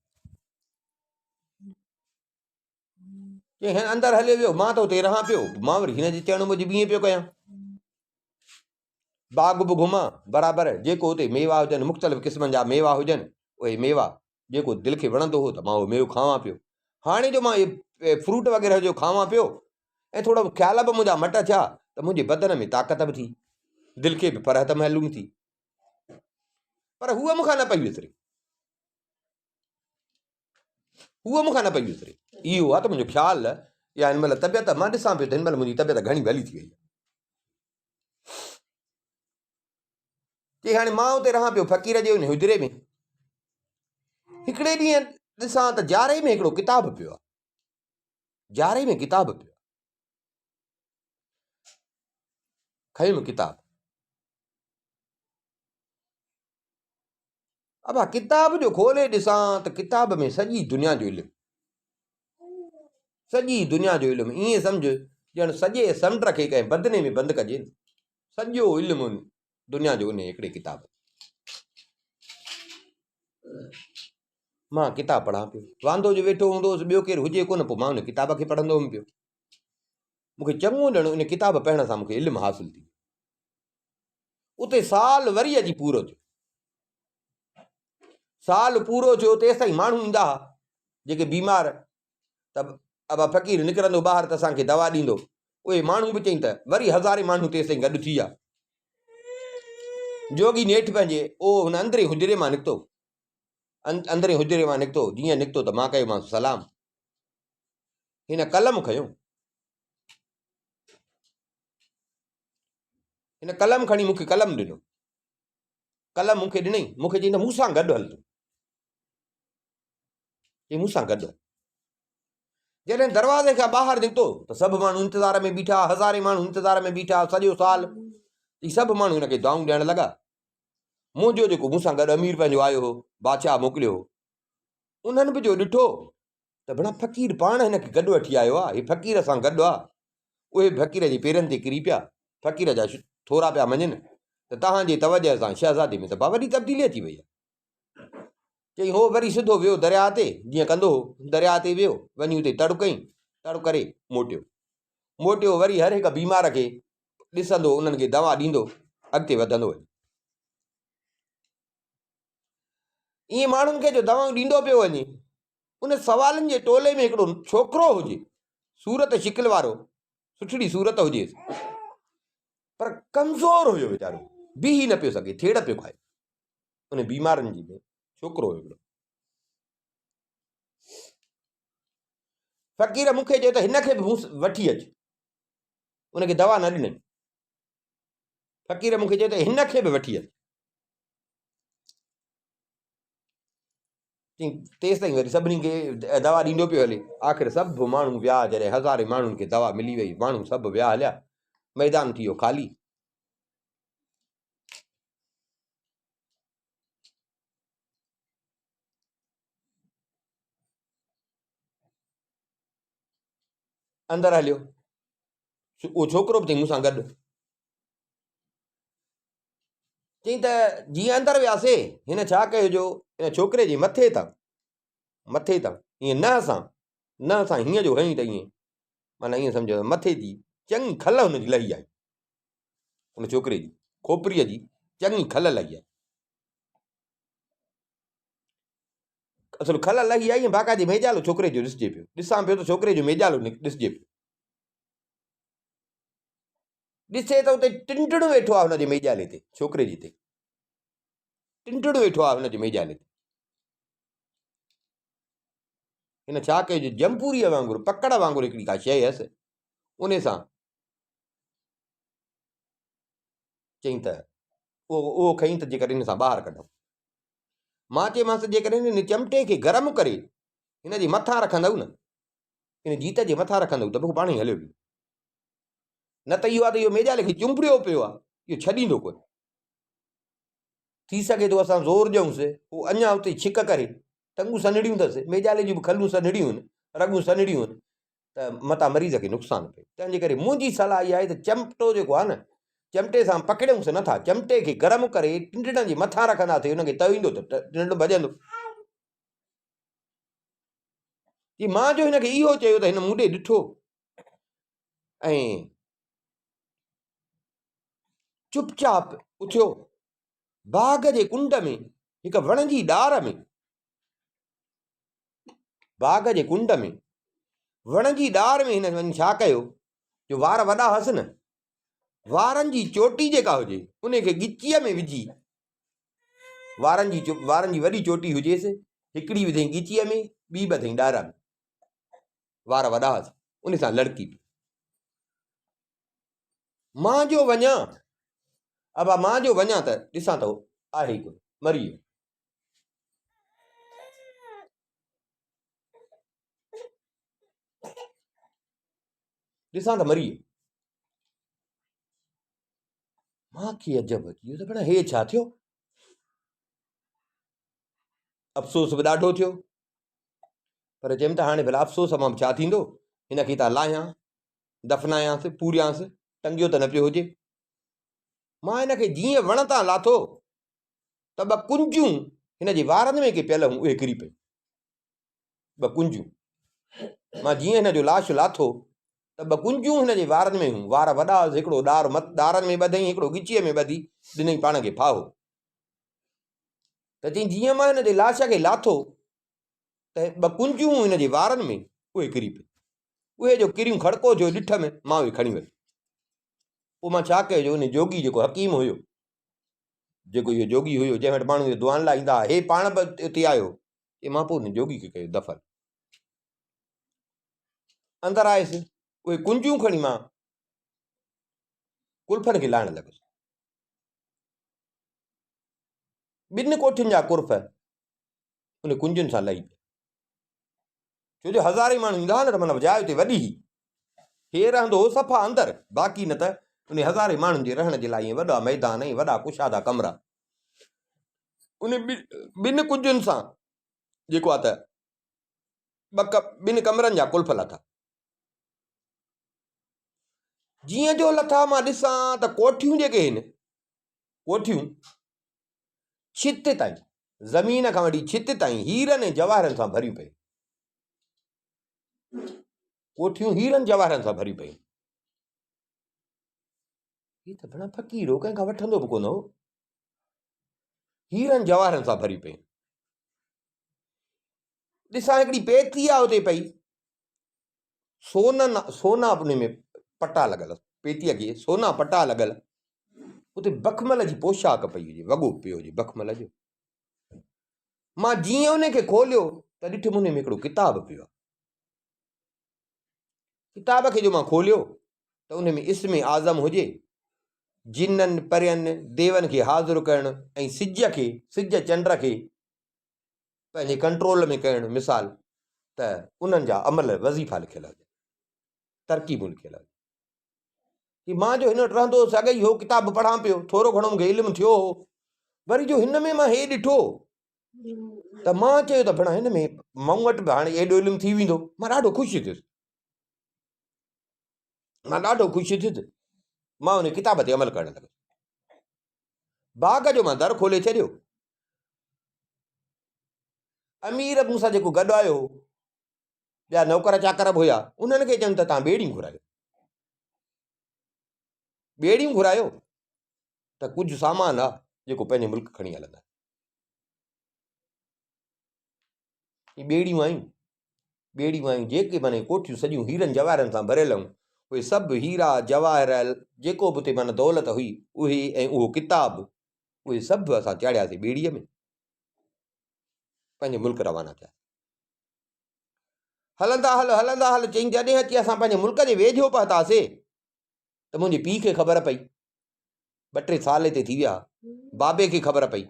چئي هن اندر هليو ويو، مان ته اتي رهان پيو، مان وري هن جي چئڻ موجب ائين پيو ڪيان. باغ به گهمان، برابر جيڪو اتي ميوا هجن، مختلف قسمن جا ميوا هجن، اهي ميوا جيڪو دل کي وڻندو هو ته مان اهو ميوو کاوان پيو. هاڻي جو مان اهي فروٽ وغيره جو کاوان پيو ۽ ٿورا خيال به منهنجا مٽ ٿيا ته منهنجي بدن ۾ طاقت به ٿي، دل کي به فرحت معلوم ٿي. پر هوء مون کان نه پئي وسري. هوء مون کان نه پئي وسري. اهو آ ته منهنجو خيال يا هن مهل طبيعت مان ڏسان پيو ته هن مهل منهنجي طبيعت گهڻي ڀلي ٿي وئي آهي. چي هاڻي مان اتي رهان پيو فقير جي ان حجري ۾. هڪڙي ڏينهن ڏسان ته جاري ۾ هڪڙو ڪتاب پيو آهي. جاري ۾ ڪتاب پيو آهي. کنيم ڪتاب. ابا ڪتاب جو کولي ڏسان ته ڪتاب ۾ سڄي دنيا جو علم. سڄي دنيا جو علم ائين سمجھ ڄڻ سڄي سمنڊ کي ڪنهن بدني ۾ بند ڪجي نه. سڄو علم دنيا جو انهي هڪڙي ڪتاب ۾. مان ڪتاب پڙهان پيو. واندو جو ويٺو هوندو هوس ٻيو ڪير هجي ڪونه پوء مان ان ڪتاب کي پڙهندو هوم پيو. مون کي چڱو ڄڻ ان ڪتاب پڙهڻ سان مون کي علم حاصل ٿي ويو. اتي سال وري اچي پورو ٿيو. سال پورو ٿيو تيستائين ماڻهو ايندا ها جيڪي بيمار ته ابا فقير نڪرندو ٻاهر ته اسان کي دوا ڏيندو. اهي ماڻهو به چئين ته وري هزارين ماڻهو تيستائين گڏ ٿي ويا. جوڳي نيٺ پنهنجي او هن اندرين حجري مان نڪتو. اندرين حجري مان نڪتو، جيئن نڪتو ته مان ڪيومانس سلام. هن قلم کنيو. هن قلم کڻي مون کي قلم ڏنو. قلم مون کي ڏنئي، مون کي چئي ته مون سان گڏ هل تون. چئي مون سان گڏ هل. جڏهن دروازي کان ٻاهر نڪتو ته سڀ ماڻهو انتظار ۾ بيٺا، هزارين ماڻهو انتظار ۾ بيٺا، سڄو سال هي سڀ ماڻهو هن کي دعائون ڏيڻ لڳا. منهنجو جيڪو مون سان گڏ امير پنهنجو آيو هو، بادشاهه موڪليو هو، انهن به جو ڏٺو ته ڀلا فقير پاڻ هن کي گڏ وٺي آيو آ، هي فقير سان گڏ آ. اهي به فقير جي پيرن تي ڪري پيا، فقير جا ٿورا پيا مڃن ته توهان جي توجهه سان شهزادي ۾ ته با وڏي تبديلي اچي وئي آ. چئي هو وري سڌو ويو درياء تي، جيئن ڪندو هو، درياء تي ويو، وڃي اتي تڙ ڪئين، تڙ ڪري موٽيو. موٽيو وري هر هڪ بيمار کي ڏسندو، انهن کي دوا ڏيندو، اڳتي وڌندو وڃي. ائين ماڻهن کي جو دوائون ڏيندو پيو وڃي، ان سوالن جي ٽولي ۾ هڪڙو ڇوڪرو هجي، صورت شڪل وارو، سٺڙي صورت هجيس، پر ڪمزور هيو ويچارو، بيهي نه پيو سگهي، ٿيڙ پيو کائي. ان بيمارن جي ۾ ڇوڪرو هيو هڪڙو. فقير مون کي چيو ته هن کي به وٺي اچ. ان کي دوا نه ڏنائين. فقير مون کي چيو ته هن کي به وٺي اچ. تيستائين وري سڀني کي دوا ڏيندو پيو هلي. آخر سڀ ماڻهو ويا، جڏهن هزارين ماڻهن کي دوا ملي وئي، ماڻهو سڀ ويا هليا، ميدان ٿي ويو خالي. اندر هليو. اهو ڇوڪرو به چئي مون سان گڏ. چئي ته جيئن اندر وياسي، هن ڇا ڪيو جو ان ڇوڪري جي مٿي تان، مٿي تان ائين ننهن سان، ننهن سان هيئن جو هنئي ته ائين، معنيٰ ائين سمجهو ته مٿي جي چڱي کل هن جي لهي آئي. ان ڇوڪري جي کوپريء جي چڱي کل لهي آئي. اصل کل لهي آئي ۽ باقاعدي ميڄالو ڇوڪري جو ڏسجي پيو. ڏسان پيو ته ڇوڪري جو ميڄالو ڏسجي پيو. ڏسي ته اتي ٽنڊڻ ويٺو آهي هن جي ميڄالي تي، ڇوڪري جي تي. ٽنڊڻ ويٺو آهي هن جي ميڄالي تي. هن ڇا ڪيو جو جمپوريء وانگر، پڪڙ وانگر هڪڙي ڪا شيء هيس، ان سان چيائين ته اهو کئين ته جيڪر ان سان ٻاهر ڪڍون. مان چيومانس ته جيڪڏهن هن چمٽي کي گرم ڪري هن جي مٿان رکندؤ نه، هن جيت جي مٿان رکندؤ ته به هو پاڻهي هليو ويندو. نه ته اهو آهي ته اهو ميڄالي کي چنبڙيو پيو آهي، اهو ڇڏيندو ڪونه. ٿي سگهي ٿو اسان زور ڏيونس، هو اڃا اتي ڇڪ ڪري، ٽنگون سنهڙيون اٿس، ميڄالي جون به کلون سنهڙيون آهن، رڳون سنهڙيون آهن، ته متان مريض کي نقصان پئي. تنهن جي ڪري منهنجي صلاح اها آهي ته چمٽو جيڪو آهي نه، چمٽي سان پڪڙيونس نه ٿا، چمٽي کي گرم ڪري ٽنڊڙن جي مٿان رکنداسين، ان کي تئو ايندو ته ٽنڊ ڀڄندو. چي مان جو هن کي اهو چيو ته هن مون ڏي ڏٺو ۽ چپ چاپ اٿيو. باغ جي ڪنڊ ۾ هڪ وڻ جي ڏار ۾ باغ جي ڪنڊ ۾ وڻ جي ڏار ۾ هن وڃي ڇا ڪيو جو وار وڏا هئس نه، وارن جي چوٽي جيڪا هجي ان کي ڳچيء ۾ وجهي، وارن جي وارن جي وڏي چوٽي هجيس، هڪڙي وڌئين ڳچيء ۾ ٻي ٻڌئين ڏار ۾، وار وڏا هئس، ان سان لڙڪي پيو. مان جو وڃان ابا مان جو وڃان ته ڏسان ته آهي ئي ڪونه، مري ويو. ڏسان ته مري ويو. مان کي عجب اچي ويو ته ڀلا هي ڇا ٿيو؟ افسوس به ڏاڍو ٿيو، پر چيم ته هاڻي ڀلا افسوس مان به ڇا ٿيندو، هن کي ته لاهيان، دفنايانس، پوريانس، ٽنگيو ته نه پيو هجي. مان هن کي جيئن وڻ تان لاٿو ته ٻه ڪنجون هن جي وارن ۾ ڪي پيل هيون، اهي ڪري پيون. ٻه ڪنجون. مان جيئن هن جو لاش لاٿو ته ٻه ڪنجون هن جي وارن ۾ هيون. وار وڏا هئس، هڪڙو ڏار ڏارن ۾ ٻڌئين، هڪڙو ڳچيء ۾ ٻڌي ڏنئين پاڻ کي ڦاهو. ته چيائين جيئن مان هن جي لاش کي لاٿو ته ٻه ڪنجون هن جي وارن ۾ اهي ڪري پيون. اهي جو ڪريون کڙڪو ٿيو ڏٺم، مان اهي کڻي ويس. پوء مان ڇا ڪيو جو ان جوڳي جيڪو حڪيم هيو، جيڪو اهو جوڳي هيو جنهن وٽ ماڻهو دعائن لاء ايندا هئا، هي پاڻ به اتي آيو. چي مان پوء ان جوڳي کي ڪيو دفن. اندر آيس، اهي ڪنجيون کڻي مان ڪلفن کي لاهڻ لڳس. ٻن ڪوٺين جا ڪرف ان ڪنجين سان لهي پيا. ڇو جو هزارين ماڻهو ايندا هئا نه ته معنيٰ جاء اتي وڏي هئي. هي رهندو هو صفا اندر، باقي نه ته ان هزارين ماڻهن جي رهڻ جي لاء ائين وڏا ميدان ۽ وڏا ڪشادا ڪمرا. ان ٻن ڪنجين سان جيڪو آ ته ٻن ڪمرن جا قلف لٿا. جيئن جو لٿا مان ڏسان ته ڪوٺيون جيڪي هن، ڪوٺيون ڇت تائين، زمين کان وٺي ڇت تائين هيرن ۽ جواهرن سان ڀريون پيون. ڪوٺيون هيرن جواهرن سان ڀريون پيون. هي ته ڀلا فقير هو، ڪنهن کان وٺندو به ڪونه هو. هيرن جواهرن سان ڀريون پيون. ڏسان هڪڙي پيتي آ اتي پئي، سونن سونا ان ۾ پٽا لڳل، پيتيء کي سونا پٽا لڳل، اتي بخمل جي پوشاڪ پئي هجي، وڳو پيو هجي بخمل جو. مان جيئن ان کي کوليو ته ڏٺم ان ۾ هڪڙو ڪتاب پيو آهي. ڪتاب کي جو مان کوليو ته ان ۾ اسم اعظم هجي، جنن، پرين، ديون کي حاضر ڪرڻ ۽ سج کي، سج چنڊ کي پنهنجي ڪنٽرول ۾ ڪرڻ، مثال ته انهن جا عمل وظيفا لکيل هجن، ترڪيبون لکيل هجن. هي مان جو هن وٽ رهندو هوس اڳ ئي هو ڪتاب پڙهان پيو، ٿورو گهڻو مون کي علم ٿيو هو، وري جو هن ۾ مان هي ڏٺو ته مان چيو ته ڀيڻا هن ۾ مون وٽ به هاڻي ايڏو علم ٿي ويندو، مان ڏاڍو خوش ٿيس، مان ڏاڍو خوش ٿيس، مان ان ڪتاب تي عمل ڪرڻ لڳس. باغ جو مان در کولي ڇڏيو. امير مون سان جيڪو گڏ آيو هو، ٻيا نوڪر چاڪر به هيا، انهن کي چيم ته تان ٻيڙيون گهرايو، ٻيڙيون گهرايو ته ڪجهه سامان آ جيڪو پنهنجي ملڪ کڻي هلندا. هي ٻيڙيون آيون، ٻيڙيون آيون جيڪي معنی ڪوٺيون سڄيون هيرن جواهرن سان ڀريل هيون، اهي سڀ هيرا جواهر جيڪو به اتي معنی دولت هئي اهي ۽ اهو ڪتاب اهي سڀ اسان چاڙهياسين ٻيڙيء ۾ پنهنجي ملڪ روانا ٿياسين. هلندا هل هلندا هل چئين جڏهن اچي اسان پنهنجي ملڪ جي ويجهو پهتاسي ته منهنجي پيء کي خبر پئي، ٻه ٽي سال هتي ٿي ويا، بابي کي خبر پئي.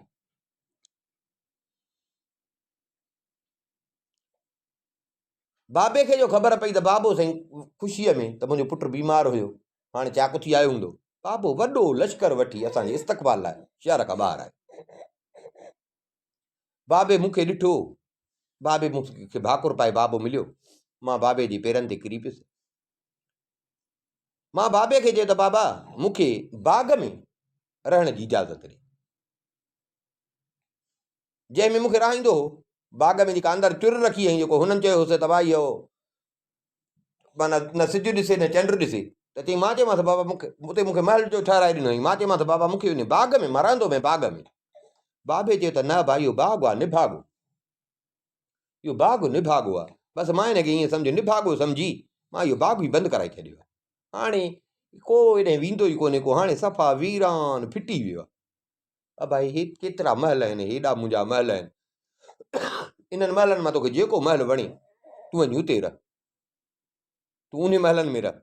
بابي کي جو خبر پئي ته بابو سائين خوشيء ۾ ته منهنجو پٽ بيمار هيو، هاڻي چاق ٿي آيو هوندو. بابو وڏو لشڪر وٺي اسان جي استقبال لاء شهر کان ٻاهر آيو. بابي مون کي ڏٺو، بابي مون کي ڀاڪر پائي بابو مليو، مان بابي جي پيرن تي ڪري پيس. مان بابي کي چيو ته بابا مون کي باغ ۾ رهڻ جي اجازت ڏي، جنهن ۾ مون کي رهائيندو هو. باغ ۾ جيڪا اندر چر رکي هئي جيڪو هنن چيو هوس ته ڀائي اهو معنيٰ نه سج ڏسي نه چنڊ ڏسي ته چئي مان چيومانس بابا مون کي اتي مون کي محل جو ٺهرائي ڏنو هئي مان چيومانس بابا مون کي ان باغ ۾ مان رهندو ۾ باغ ۾ بابي چيو ته نه ڀائي اهو باغ آهي نڀاڳو اهو باغ نڀاڳو آهي بس مان هن کي ائين سمجهيو نڀاڳو سمجهي مان اهو باغ ئي بند ڪرائي ڇڏيو آهي هاڻي ڪو هيڏانهن ويندو ئي ڪونهي ڪو هاڻي صفا ويران ڦٽي ويو آهي ابا هي ڪيترا محل آهن هيڏا منهنجا محل آهن انهن محلن مان توکي جيڪو محل وڻي تون وڃي اتي رهه تون انهي محلن ۾ رهه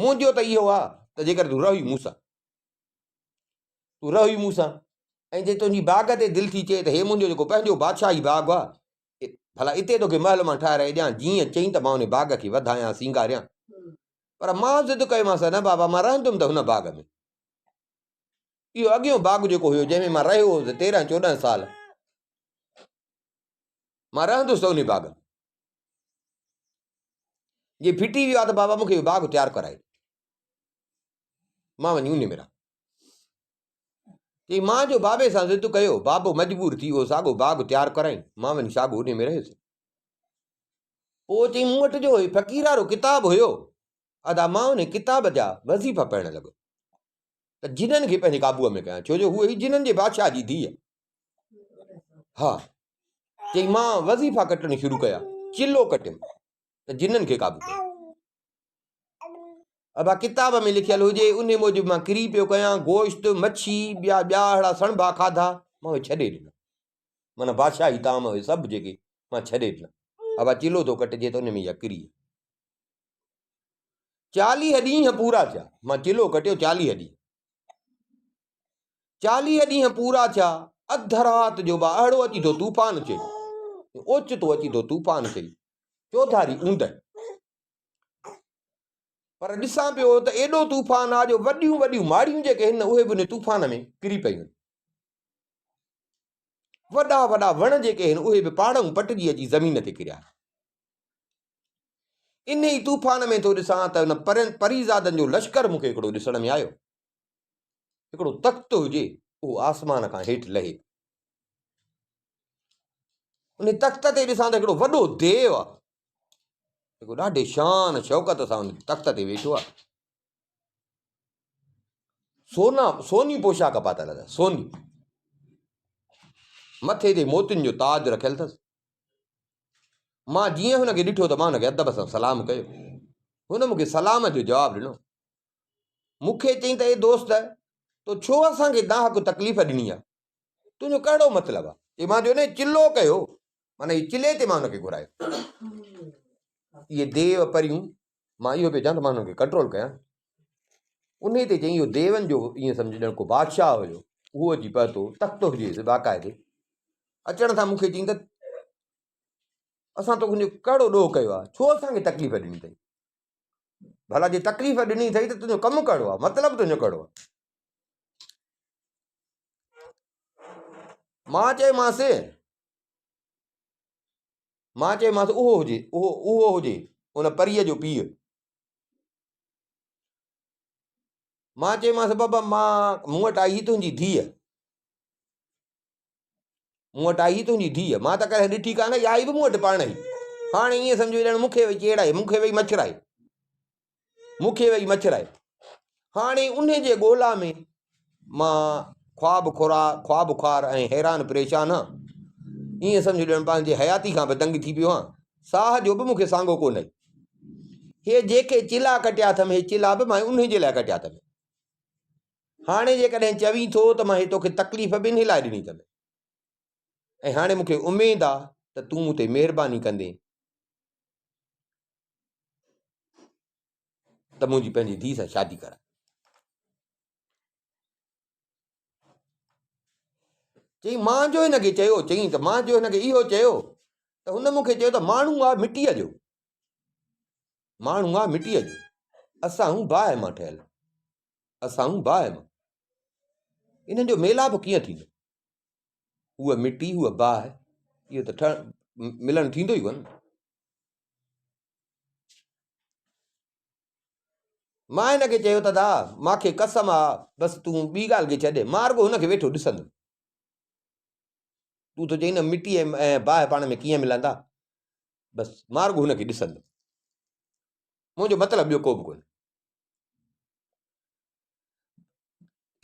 منهنجو ته اهو آهي ته جيڪر تون رهي مون سان تون رهي مون سان ۽ جي تنهنجي باغ تي دل ٿي چئي ته هي منهنجو جيڪو پنهنجو بادشاهي باغ آهي ڀلا اتي توکي محل مان ٺاهرائي ڏيان جيئن چئين ته مان ان باغ کي وڌايان سينگاريان پر مان ضد ڪيومانس نه بابا مان رهندم ته هن باغ ۾ اهو اڳيون باغ جيڪو هيو جنهن ۾ مان رهيو هوس تيرهن چوڏهن سال مان رهندس ته ان باغ ۾ جي ڦٽي ويو آ ته بابا مونکي اهو باغ تيار ڪرائي مان وڃي ان ۾ رهان چي مان جو بابي سان ضد ڪيو بابو مجبور ٿي اهو ساڳو باغ تيار ڪرائين مان وڃي ساڳو ان ۾ رهيس پوء چي مون وٽ جو فقير وارو ڪتاب هيو ادا مان ان ڪتاب جا وظيفا پڙهڻ لڳو ته جنن کي پنهنجي قابوء ۾ ڪيان ڇو جو هوء هئي جنن جي بادشاهه جي ڌيء. ها چئي مان وظيفا ڪٽڻ شروع ڪيا، چلو ڪٽيم ته جنن کي قابو ڪيم. ابا ڪتاب ۾ لکيل هجي انهي موجب مان ڪري پيو ڪيان، گوشت، مڇي، ٻيا ٻيا اهڙا سڻڀا کاڌا مان اهي ڇڏي ڏنا. معنيٰ بادشاهي طعام اهي سڀ جيڪي مان ڇڏي ڏنا. ابا چلو ٿو ڪٽجي ته ان ۾ اها ڪري. چاليهه ڏينهن پورا ٿيا. مان چلو ڪٽيو چاليهه ڏينهن. چاليهه ڏينهن پورا ٿيا. اڌ رات جو با اهڙو اچي ٿو طوفان ٿئي. اوچتو اچي ٿو طوفان ٿئي. چوڌاري اوندهه. پر ڏسان پيو ته ايڏو طوفان آ جو وڏيون وڏيون ماڙيون جيڪي هن اهي به ان طوفان ۾ ڪري پيون. وڏا وڏا وڻ جيڪي هن اهي به پاڙئون پٽجي اچي زمين تي ڪريا. انهيء طوفان ۾ ٿو ڏسان ته ان پريزادن جو لشڪر مون کي هڪڙو ڏسڻ ۾ آيو. هڪڙو تخت هجي، اهو آسمان کان هيٺ لهي. ان تخت تي ڏسان ته هڪڙو وڏو ديو آ، جيڪو ڏاڍي شان شوڪت سان ان تخت تي ويٺو آ. سونا سوني پوشاڪ پاتل اٿس، سوني. مٿي تي موتين جو تاج رکيل اٿس. مان جيئن هن کي ڏٺو ته مان هن کي ادب سان سلام ڪيو. هن مون کي سلام جو جواب ڏنو. مون کي چيائين ته اي دوست! تو ڇو اسان کي ناحق تڪليف ڏني آهي؟ تنهنجو ڪهڙو مطلب آهي؟ چي مان جو انهيء چلو ڪيو، معنيٰ هي چلي تي مان هن کي گهرايو. اهي ديو پريون، مان اهو پيو چوان ته مان هنن کي ڪنٽرول ڪيان. انهيء تي چيائين اهو ديون جو ائين سمجهه ڄڻ ڪو بادشاهه هيو، اهو اچي پهتو، تخت هجيس باقاعدي. اچڻ سان مون کي چيائين ته اسان توکي ڪهڙو ڏوهه ڪيو آهي؟ ڇو اسان کي تڪليف ڏني اٿئي؟ ڀلا جي تڪليف ڏني اٿئي ته تنهنجو ڪم ڪهڙو آهي؟ مطلب تنهنجو ڪهڙو آهي؟ مان چيومانس مان چيومانس اهو هجي اهو اهو هجي ان پريء جو پيء مان چيومانس بابا مان مون وٽ آئي تنهنجي ڌيء مون وٽ آئي تنهنجي ڌيء، مان ته ڪڏهن ڏٺي ڪانه، اها آئي به مون وٽ پاڻ ئي. هاڻي ائين سمجهو ڄڻ مون کي وئي چيڙائي، مون کي وئي مڇرائي، مون کي وئي مڇرائي. هاڻي انهي جي ڳولا ۾ مان خواب خورا، خواب خوار ۽ حيران پريشان هان. ائين سمجهو ڄڻ پنهنجي حياتي کان به تنگ ٿي پيو هان. ساهه جو به مون کي سانگو ڪونهي. هي جيڪي چلا ڪٽيا اٿم، هي چلا به مان انهي جي لاء ڪٽيا اٿم. هاڻي جيڪڏهن چوين ٿو ته مان هي توکي تڪليف به انهي لاء ڏني اٿم ۽ هاڻي مون کي اميد آ ته تون مون تي مهرباني ڪندين ته منهنجي پنهنجي ڌيء سان شادي ڪرائي. چئي مان جو هن کي چيو، چئي ته مان جو هن کي اهو چيو ته هن مون کي چيو ته ماڻهو آ مٽيء جو، ماڻهو آ مٽيء جو، اسان هون باهه مان ٺهيل. اسان هون باهه مان. انهن جو ميلاپ ڪيئن ٿيندو؟ هوء مٽي، هوء باهه، اهو ته ٺهڻ ملڻ ٿيندو ئي ڪونه. مان هن کي چيو ته دا، مان کي قسم آ، بس تون ٻي ڳالهه کي ڇڏ، مان رڳو هن کي ويٺو ڏسندم. تون ٿو چئين نه مٽي ۽ باهه پاڻ ۾ ڪيئن ملندا؟ بس مان رڳو هن کي ڏسندم. منهنجو مطلب ٻيو ڪو به ڪونهي.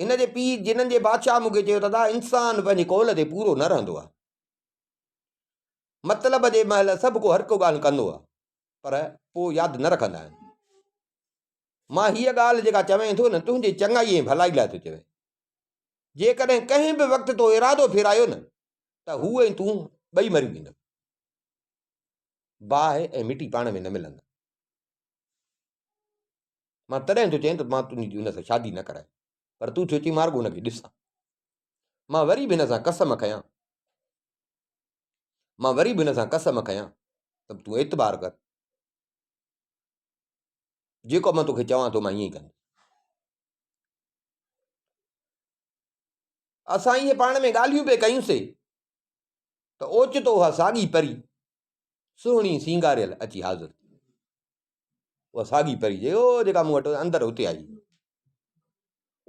هن جي پيء جنن جي بادشاهه مون کي چيو ته ادا انسان پنهنجي قول تي پورو نه رهندو آهي. مطلب جي مهل سڀ ڪو هر ڪو ڳالهه ڪندو آهي پر پوء ياد نه رکندا آهن. مان هيء ڳالهه جيڪا چوين ٿو نه تنهنجي چڱائي ۽ ڀلائي لاء ٿو چوين. جيڪڏهن ڪنهن به وقت تو ارادو ڦيرايو نه ته هو ۽ تون ٻئي مري ويندؤ. باهه ۽ مٽي پاڻ ۾ نه ملندا. مان تڏهن ٿو چئين ته مان تنهنجي ان سان شادي نه ڪرايان پر تون ٿو چئين مان رڳو هن کي ڏسان. مان وري به هن سان قسم کنيان. مان وري به هن سان قسم کنيان ته تون اعتبار ڪر. جيڪو مان توکي چوان ٿو مان ائين ئي ڪندس. اسان اهي پاڻ ۾ ڳالهيون پئي ڪيون سي ته اوچتو اها ساڳي پري سهڻي سينگاريل اچي حاضر ٿي. اها ساڳي پري جي او جيڪا مون وٽ اندر اتي آئي.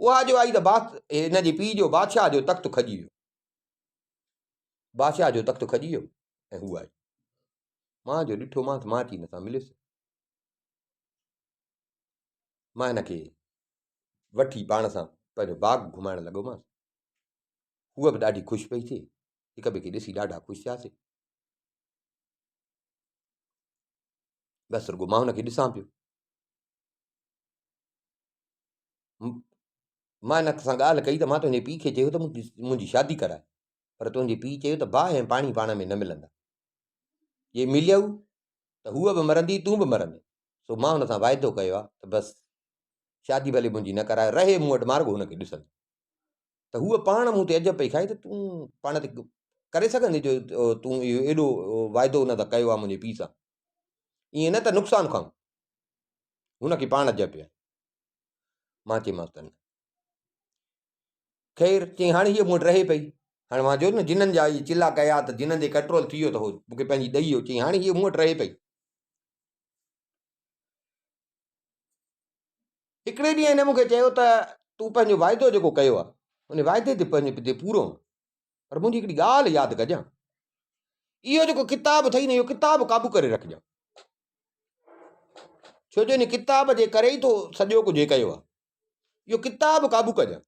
اها جو آئي ته بات هن جي پيء جو بادشاهه جو تخت کڄي ويو. بادشاهه جو تخت کڄي ويو ۽ هو آئي. مان جو ڏٺومانس مان اچي هن سان مليس. مان هن کي وٺي پاڻ سان پنهنجو باغ گهمائڻ لڳومانس. هوء به ڏاڍي خوش پئي ٿئي. هڪ ٻئي کي ڏسي ڏاڍا خوش ٿياسين. بس رڳو مان هن کي ڏسان پيو. مان هن سان ڳالهه ڪئي ته مان تنهنجي پيء کي چيو ته منهنجي شادي ڪرائي پر تنهنجي پيء چيو ته باهه ۽ پاڻي پاڻ ۾ نه ملندا. جي مليو ته هوء به مرندي تون به مرندين. سو مان هن سان واعدو ڪيو آهي ته بس شادي ڀلي منهنجي نه ڪرائي، رهي مون وٽ مان رڳو هن کي ڏسندس. ته هوء پاڻ مون تي عجب پئي کائي ته تون پاڻ تي ڪري سگهندين جو تون اهو ايڏو واعدو هن سان ڪيو آهي منهنجي پيء سان. ائين نه ته نقصان کائون. هن کي پاڻ عجب پئي آيو. مان چيومانس ته نه. خير چيائين هاڻي هيء مون وٽ رهي پئي. هاڻي مان چيو نه جنن جا اهي چلا ڪيا ته جنن تي ڪنٽرول ٿي ويو ته هو مون کي پنهنجي ڏئي ويو. چيائين هاڻي هيء مون وٽ رهي پئي. هڪڙي ڏينهن هن مون کي چيو ته تون پنهنجو واعدو جيڪو ڪيو آهي ان واعدي تي پنهنجي تي پورو هون پر منهنجي هڪڙي ڳالهه ياد ڪجان اهو جيڪو ڪتاب اٿئي نه اهو ڪتاب قابو ڪري رکجان ڇو جو ان ڪتاب جي ڪري ئي تو سڄو ڪجهه ڪيو آهي اهو ڪتاب قابو ڪجان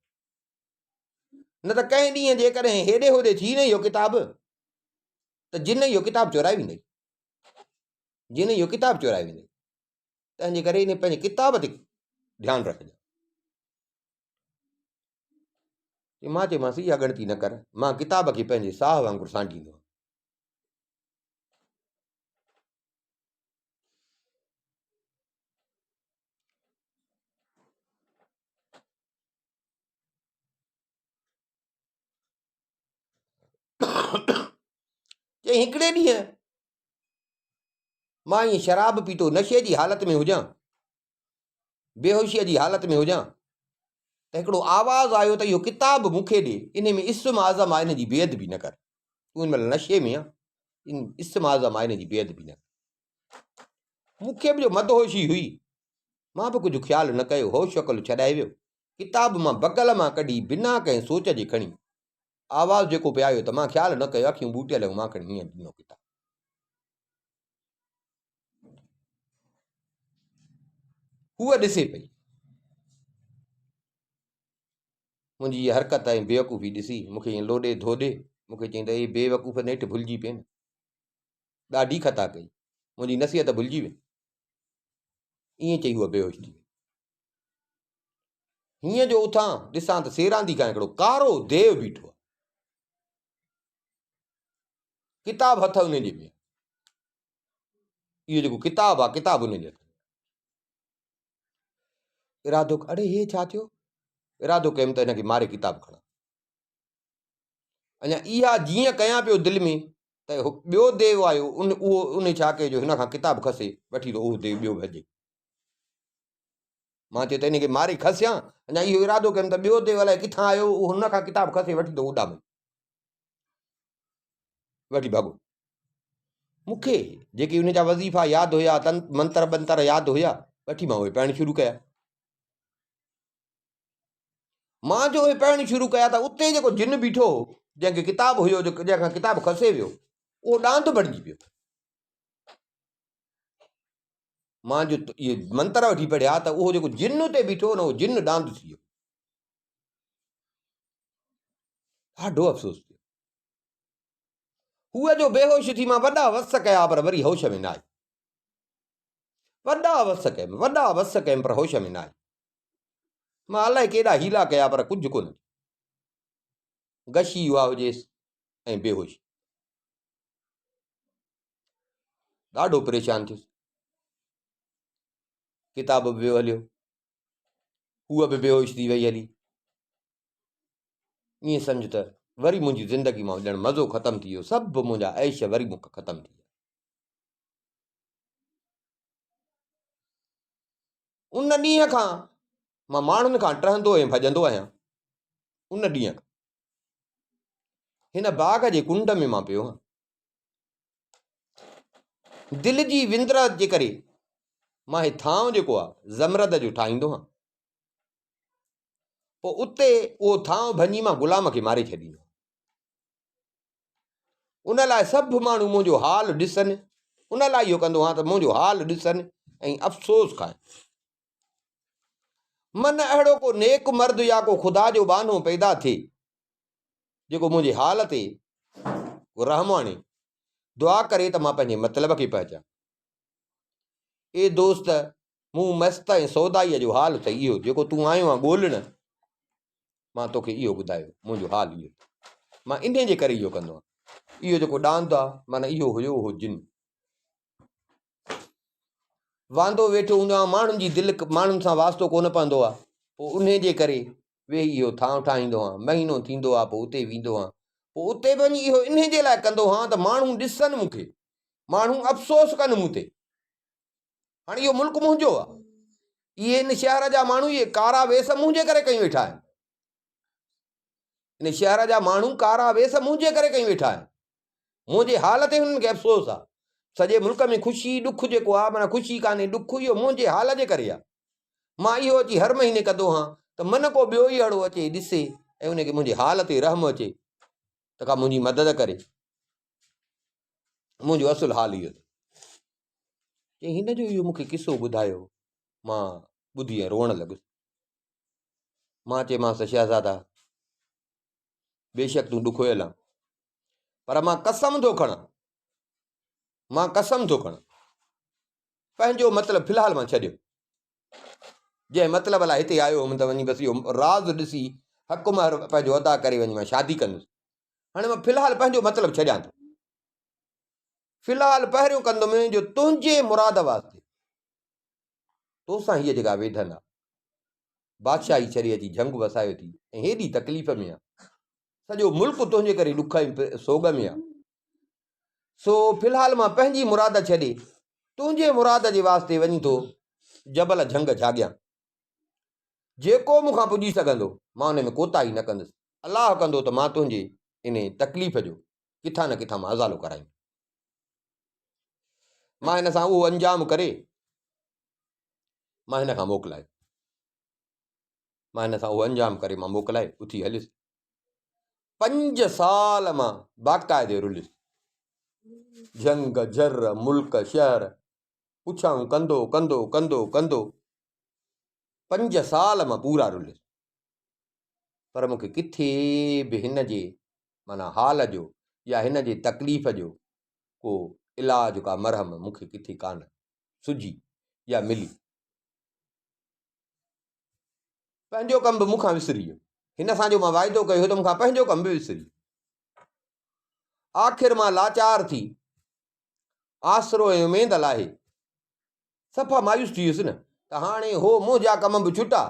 نه ته ڪنهن ڏينهن جيڪڏهن هيڏي هوڏي ٿي نه اهو ڪتاب ته جن اهو ڪتاب چورائي ويندئي جن اهو ڪتاب چورائي ويندئي تنهن جي ڪري ان پنهنجي ڪتاب تي ڌيان رکجان. مان چيومانس اها ڳڻتي نه ڪر، مان ڪتاب کي پنهنجي ساهه وانگر سانڍيندو آهيان. چيائين هڪڙي ڏينهن مان ائين شراب پيتو نشي جي حالت ۾ هجان، بيهوشيء جي حالت ۾ هجان ته هڪڙو آواز آيو ته اهو ڪتاب مون کي ڏي، انهي ۾ اسم اعظم آهي، ان جي بي ادبي نه ڪر. تون هن مهل نشي ۾ آن، ان اسم اعظم آهي، ان جي بي ادبي نه ڪر. مون کي به جو مدهوشي هئي، مان به ڪجهه خيال نه ڪيو، هوش عقل ڇڏائي ويو. ڪتاب مان بغل مان ڪڍي بنا ڪنهن سوچ جي کڻي آواز جيڪو پئي آيو ته مان خيال نه ڪيو، اکيون ٻوٽيل هيون، مان کڻي هيئن ڏنو ڪتاب. هوء ڏسي پئي. منهنجي هيء حرڪت ۽ بيوقوفي ڏسي مون کي ائين لوڏي ڌوڏي مون کي چيائين ته اي بيوقوف نيٺ ڀلجي پئين. ڏاڍي خطا ڪئي. منهنجي نصيحت ڀلجي وئين. ائين چئي هوء بيهوش ٿي وئي. هيئن جو اٿان ڏسان ته سيراندي کان هڪڙو ڪارو ديو بيٺو آهي. ڪتاب هٿ ان جي ۾ اهو جيڪو ڪتاب آهي ڪتاب ان جي هٿ ۾ ارادو اڙي هي ڇا ٿيو ارادو ڪيم ته هن کي ماري ڪتاب کڻان اڃا اها جيئن ڪيان پيو دل ۾ ته ٻيو ديو آيو ان اهو ان ڇا ڪيو جو هن کان ڪتاب کسي وٺي ٿو اهو ديو ٻيو ڀڄي مان چيو ته ان کي ماري کسيان اڃا اهو ارادو ڪيم ته ٻيو ديو الائي ڪٿان آيو اهو هن کان ڪتاب کسي وٺي ٿو اڏامي وٺي ڀڳو مون کي جيڪي ان جا وظيفا ياد هيا تن منتر بنتر ياد هيا وٺي مان اهي پڙهڻ شروع ڪيا مان جو اهي پڙهڻ شروع ڪيا ته اتي جيڪو جن بيٺو هو جنهن کي ڪتاب هيو، جنهن کان ڪتاب کسي ويو، اهو ڏاند بڻجي پيو. مان جو اهي منتر وٺي پڙهيا ته اهو جيڪو جن اتي بيٺو نه، اهو جن ڏاند ٿي ويو. ڏاڍو افسوس ٿيو. هوء جو بيهوش ٿي، مان وڏا وس ڪيا پر وري هوش ۾ نه آئي. وڏا وس ڪيم، وڏا وس ڪيم پر هوش ۾ نه آئي. مان الائي ڪيڏا حيلا ڪيا پر ڪجهه ڪونه ٿيو. غشي اها هجيس ۽ بيهوشي. ڏاڍو پريشان ٿيس. ڪتاب به ويو هليو، هوء به بيهوش ٿي وئي هلي. ائين سمجهه ته وري منهنجي زندگي مان ڄڻ مزو ختم ٿي ويو، سڀ منهنجا عيش وري مون کان ختم ٿي ويا. ان ڏينهن کان مان ماڻهن کان ٽهندو ۽ ڀڄندو آهيان. ان ڏينهن کان هن باغ جي ڪنڊ ۾ مان پيو هان. دل جي وندر جي ڪري مان هي ٿانء جيڪو آ زمرد جو ٺاهيندو هان. پوء اتي اهو ٿانء ڀڃي مان غلام کي ماري ڇڏيندو هان. ان لاء سڀ ماڻهو منهنجو حال ڏسن، ان لاء اهو ڪندو هان ته منهنجو حال ڏسن ۽ افسوس کائن. من اهڙو ڪو نيڪ مرد يا ڪو خدا جو ٻانهو پيدا ٿئي، جيڪو منهنجي حال تي ڪو رحم آڻي، دعا ڪري ته مان پنهنجي مطلب کي پهچان. اي دوست! مون مست ۽ سودائيء جو حال اٿئي اهو، جيڪو تون آيو آن ڳولڻ، مان توکي اهو ٻڌايو، منهنجو حال اهو اٿئي. مان انهيء جي ڪري اهو ڪندو آهيان. اهو جيڪو ڏاند آ، معنيٰ اهو هيو اهو جن. واندو ويٺو هوندو آهيان، ماڻهن جي دل ماڻهن سان واسطو ڪونه پوندو آهي، پوء انهي جي ڪري ويهي اهو ٿانء ٺاهيندو آهيان، مهينو ٿيندو آهي پوء اتي ويندو آهيان، پوء اتي به وڃي اهو انهي جي لاء ڪندو آهيان ته ماڻهو ڏسن مون کي، ماڻهو افسوس ڪن مون تي. هاڻي اهو ملڪ منهنجو آهي، اهي هن شهر جا ماڻهو اهي ڪارا ويس منهنجي ڪري ڪيون ويٺا آهن، هن شهر جا ماڻهو ڪارا ويس منهنجي ڪري ڪيون ويٺا آهن، منهنجي حال تي هنن کي افسوس آ. سڄي ملڪ ۾ خوشي ڏک جيڪو آ معنيٰ خوشي ڪانهي ڏک اهو منهنجي حال جي ڪري آ. مان اهو اچي هر مهيني ڪندو هان ته من ڪو ٻيو ئي اهڙو اچي ڏسي ۽ ان کي منهنجي حال تي رحم اچي ته ڪا منهنجي مدد ڪري. منهنجو اصل حال اهو اٿئي. چي هن جو اهو مون کي قصو ٻڌايو مان ٻڌي ۽ روئڻ لڳس. مان چيمانس ته شهزادا بيشڪ تون ڏکويل آن پر مان قسم ٿو کڻان، مان قسم ٿو کڻان، پنهنجو مطلب في الحال مان ڇڏيو، جنهن مطلب لاء هتي آيو هوم ته وڃي بس اهو راز ڏسي حق مهر پنهنجو ادا ڪري وڃي مان شادي ڪندس، هاڻي مان في الحال پنهنجو مطلب ڇڏيان ٿو، في الحال پهريون ڪندم جو تنهنجي مراد واسطي توسان هيء جيڪا ويڌن آ، بادشاهي ڇڏي اچي جهنگ وسايو ٿي ۽ هيڏي تڪليف ۾ آ، سڄو ملڪ تنهنجي ڪري ڏک ۽ سوڳ ۾ آ، سو في الحال مان پنهنجي مراد ڇڏي تنهنجي مراد جي واسطي وڃي ٿو جبل جهنگ جهاڳيان. جيڪو مون کان پڄي سگهندو، مان ان ۾ ڪوتاهي نه ڪندس. الله ڪندو ته مان تنهنجي انهي تڪليف جو ڪٿان نه ڪٿان مان ازالو ڪرائيندس. مان هن سان اهو انجام ڪري مان هن کان موڪلايو. مان هن سان اهو انجام ڪري مان موڪلائي اٿي هليس. 5 سال مان باقاعدي رليس. جهنگ، جر، ملڪ، شهر پڇائون ڪندو ڪندو ڪندو ڪندو 5 سال مان پورا رليس. پر مون کي ڪٿي به هن جي معنيٰ حال جو يا هن جي تڪليف جو ڪو علاج ڪا مرهم مون کي ڪٿي ڪانه سجهي يا ملي. پنهنجو ڪم به مون کان وسري ويو. هن سان جو مان واعدو ڪيو هو ته مون کان پنهنجو ڪم به وسري ويو. آخر مان لاچار ٿي آسرو ۽ اميد لاهي صفا مايوس ٿي ويس نه ته هاڻي هو منهنجا ڪم به ڇٽا،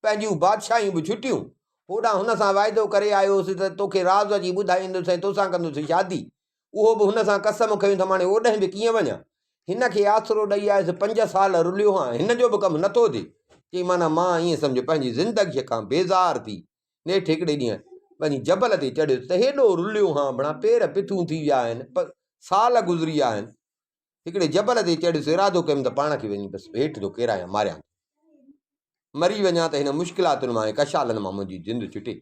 پنهنجيون بادشاهيون به ڇٽيون. هوڏانهن هن سان واعدو ڪري آيو هوس ته توکي راز اچي ٻڌائيندس ۽ توسان ڪندس شادي. اهو به هن سان قسم کنيو اٿم، هاڻي اوڏانهن به ڪيئن وڃان؟ هن کي آسرو ڏئي آيس، 5 سال رليو هان، هن جو به ڪم نٿو ٿئي. چي معنيٰ مان ائين سمجهه پنهنجي زندگيء کان بيزار ٿي نيٺ هڪڙي ڏينهن وڃي جبل تي چڙهيس ته هيڏو رليو هان، بڻا پير پٿون ٿي ويا آهن، سال گذري ويا آهن. هڪڙي جبل تي چڙهيس، ارادو ڪيم ته پاڻ کي وڃي بس هيٺ ٿو ڪيرايان، ماريان ٿو. مري وڃان ته هن مشڪلاتن مان ۽ ڪشالن مان منهنجي جند ڇٽي.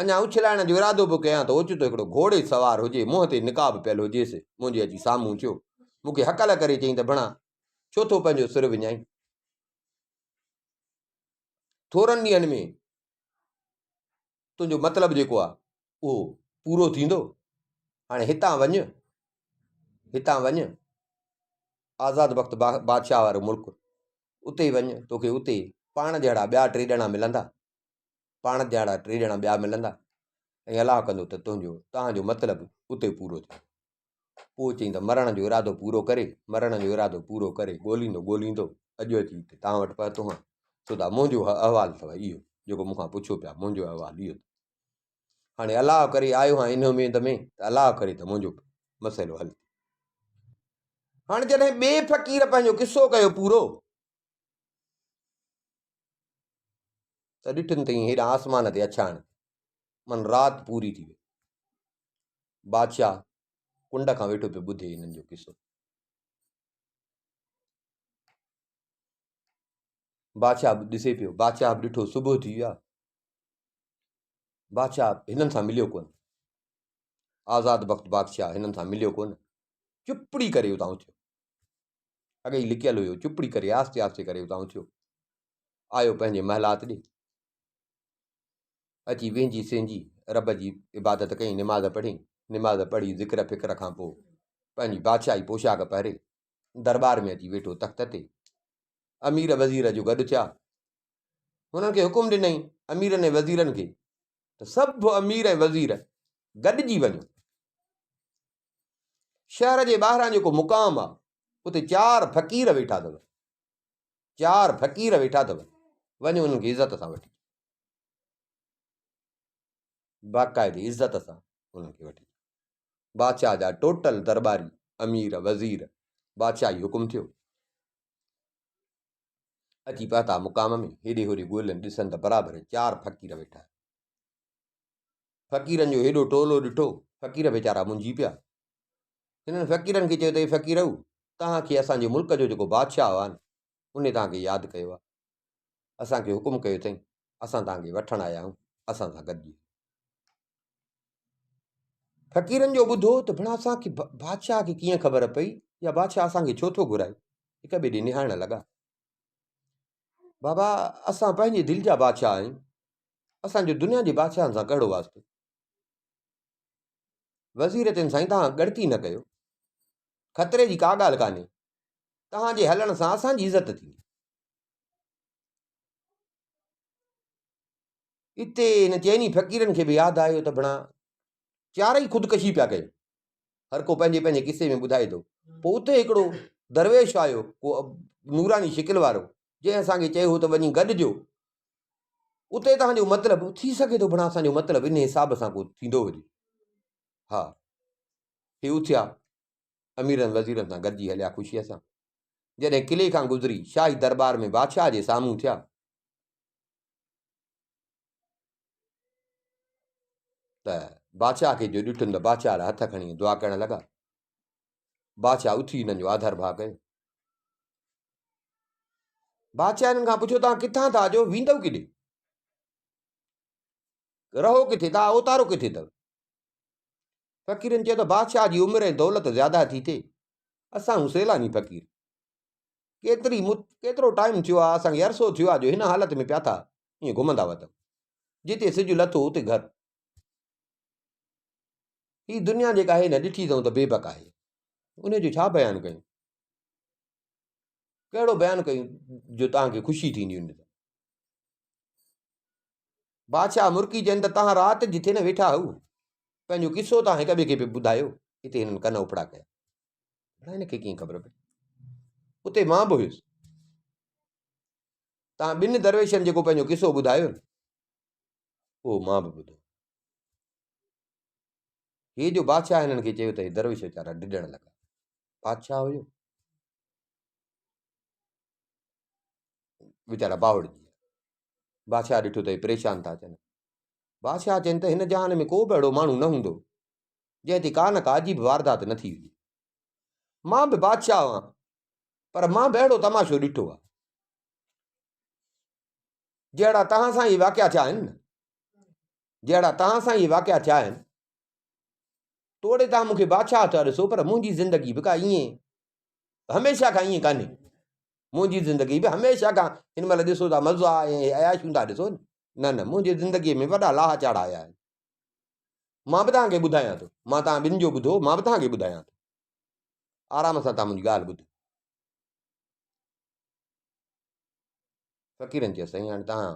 اڃا اڇلائڻ جو ارادو پيو ڪيان ته اوچتو هڪڙو گهوڙي سوار هجي، منهن تي نقاب پيل هجيس، منهنجي اچي سامهون ٿيو. مون کي هڪل ڪري چيائين ته ڀڻا، ڇو ٿو پنهنجو سر وڃائين؟ ٿورن ڏينهن ۾ تنهنجو مطلب جيڪو آهي، اهو پورو ٿيندو. هاڻي هتان وڃ، هتان وڃ، آزاد بخت بادشاهه وارو ملڪ، اتي وڃ، توکي اتي پاڻ جهڙا ٻيا ٽي ڄڻا ملندا. پاڻ جهڙا ٽي ڄڻا ٻيا ملندا ۽ الله ڪندو ته تنهنجو توهان جو مطلب اتي پورو ٿيندو. پوء چيائين ته مرڻ جو ارادو پورو ڪري، مرڻ جو ارادو پورو ڪري ڳوليندو ڳوليندو اڄ اچي هتي توهان وٽ پهتو آهيان. ڇو ته منهنجو احوال اٿو اهو جيڪو مون کان پڇو پيا منهنجو احوال اهو اٿو. هاڻي الله ڪري آيو آهيان ان اميد ۾ ته الله ڪري ته منهنجو مسئلو حل ٿئي. هاڻي جڏهن ٻئي فقير پنهنجو قصو ڪيو پورو ته ڏٺن ته ائين هيڏانهن آسمان تي اڇاڻ من رات پوري ٿي وئي. بادشاهه ڪنڊ کان ويٺو پيو ٻڌي هنن جو قصو. بادشاهه به ڏسي پيو، بادشاهه به ڏٺو صبح ٿي ويو آهي. بادشاهه هنن سان مليو ڪونه. آزاد بخت بادشاهه هنن سان مليو ڪونه. چپڙي ڪري اتان اٿيو. اڳي ئي لڪيل هيو، چپڙي ڪري آهستي آهستي ڪري اتان اٿيو. آيو پنهنجي محلات ڏي. اچي وهنجي سهنجي رب جي عبادت ڪئي، نماز پڙهي. نماز پڙهي ذڪر فڪر کان پوء پنهنجي بادشاهي پوشاڪ پهري درٻار ۾ اچي ويٺو تخت تي. امير وزير جو گڏ ٿيا. هنن کي حڪم ڏنائين اميرن ۽ وزيرن کي ته سڀ امير ۽ وزير گڏجي وڃو. شهر جي ٻاهران جيڪو مقام آ، اتي چار فقير ويٺا اٿو. چار فقير ويٺا اٿو. وڃو انهن کي عزت سان وٺي اچو. باقاعدي عزت سان انهن کي وٺي اچو. بادشاهه جا ٽوٽل درٻاري، امير، وزير، بادشاهي حڪم ٿيو. اچي پهتا مقام ۾، هيڏي هوڏي ڳولين ڏسن ته برابر چار فقير ويٺا آهن. فقيرن جو هيڏو ٽولو ڏٺو، فقير ويچارا منجهي پيا. هنن فقيرن کي چيو ته اي فقيرؤ! توهان کي اسان جي ملڪ جو جيڪو بادشاهه آهي نه، انهي توهان کي ياد ڪيو آهي. اسان کي حڪم ڪيو اٿئين، اسان توهان کي وٺڻ آيا آهيون، اسان سان گڏجي هلو. فقيرن جو ٻڌو ته ڀڻا اسان کي بادشاهه کي ڪيئن خبر پئي يا بادشاهه اسان کي ڇو ٿو گهرائي؟ هڪ ٻئي ڏي نهارڻ لڳا. بابا اسان پنهنجي دل جا بادشاهه آهيون، اسان جو دنيا جي بادشاهن سان ڪهڙو واسطو؟ وزير چين سائين توهان ڳڻتي نه ڪيو، خطري جي ڪا ڳالهه ڪانهي، توهان جي هلڻ سان اسان جي عزت ٿيندي. اتي هن چئني فقيرن کي به ياد آيو ته ڀڻا چارئي خودڪشي پيا ڪيون، هر ڪو پنهنجي پنهنجي قصي ۾ ٻڌائي ٿو. پوء اتي هڪڙو درويش آيو، ڪو نوراني شڪل وارو، جنهن اسان کي چيو هو ته وڃي گڏجو، اتي توهان جو مطلب ٿي سگهي ٿو ڀڻا اسان جو مطلب ان حساب سان ڪو ٿيندو هجي. ها، هي اٿيا، اميرن وزيرن سان گڏجي هليا خوشيء سان. جڏهن قلعي کان گذري شاهي درٻار ۾ بادشاهه جي سامهون ٿيا، ته بادشاهه کي جو ڏٺن ته بادشاهه لاء هٿ کڻي دعا ڪرڻ لڳا. بادشاهه اٿي هنن جو آڌر ڀاء ڪيو. بادشاهه هنن کان پڇيو توهان ڪٿان ٿا اچو ويندؤ ڪيڏي؟ رهو ڪٿي ٿا اوتارو ڪٿي اٿو؟ فقيرن چيو ته بادشاهه جي عمر ۽ دولت زياده ٿي ٿئي اسان هون سيلاني فقير ڪيتري ڪيترو ٽائيم ٿيو آهي اسان کي عرصو ٿيو آهي جو هن حالت ۾ پيا ٿا ائين گهمندا وتون جتي سج لٿو اتي گهر هي دنيا جيڪا آهي نه ڏٺي اٿئون ته بي بڪ آهي ان جو ڇا بيان ڪيون ڪهڙو بيان ڪيون جو توهان کي خوشي ٿيندي ان سان بادشاهه مرڪي چين ته توهان رات جٿي نه ويٺا هو پنهنجو قصو توهان هڪ ٻئي کي پئي ٻڌايو اتي هنن ڪن اڦڙا ڪيا ڀلا هن کي ڪيئن خبر پئي؟ اتي مان به هيس. تان ٻن درويشن جيڪو پنهنجو قصو ٻڌايو نه اهو مان به ٻڌو. هي جو بادشاهه هنن کي چيو ته هي درويش ويچارا ڊڄڻ لڳا. بادشاهه هيو ويچارا باهوڙجي ويا. بادشاهه ڏٺو ته هي پريشان ٿا اچن. بادشاهه چين ته هن جهان ۾ ڪو به اهڙو ماڻهو نه هوندو جنهن تي ڪا نه ڪا عجيب واردات نه ٿي هجي. مان به بادشاهه هئان، پر مان به اهڙو تماشو ڏٺو آهي. جهڙا توهان سان هي واقعا ٿيا آهن نه، جهڙا توهان سان اهي واقعا ٿيا آهن، توڙي توهان مون کي بادشاهه ٿا ڏسو پر منهنجي زندگي به ڪا ائين هميشه کان ائين ڪانهي. منهنجي زندگي به هميشه کان هن مهل ڏسو ٿا مزا ۽ عياشيون ٿا ڏسو نه نه منهنجي زندگيء ۾ وڏا لاها چاڙها آيا آهن. مان به توهان کي ٻڌايان ٿو. مان توهان ٻن جو ٻڌو، مان به توهان کي ٻڌايان ٿو. آرام سان توهان منهنجي ڳالهه ٻڌو. فقيرن چيس، سائين هاڻي توهان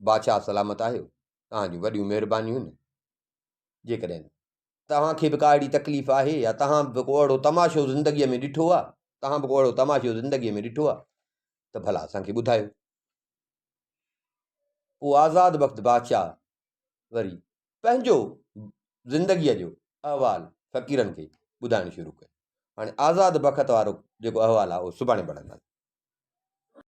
بادشاهه سلامت آهيو، توهان جون وڏيون مهربانيون آهن. جيڪڏهن توهان کي به ڪا اهڙي تڪليف آهي يا توهان به ڪو اهڙو تماشو زندگيء ۾ ڏٺو آهي، توهان به ڪو اهڙو تماشو زندگيء ۾ ڏٺو آهي ته ڀلا اسان کي ٻڌايو. پوء آزاد بخت بادشاهه وري پنهنجو زندگيء جو احوال فقيرن کي ٻڌائڻ شروع ڪيو. هاڻي آزاد بخت وارو جيڪو احوال آهي اهو سڀاڻي پڙهنداسين.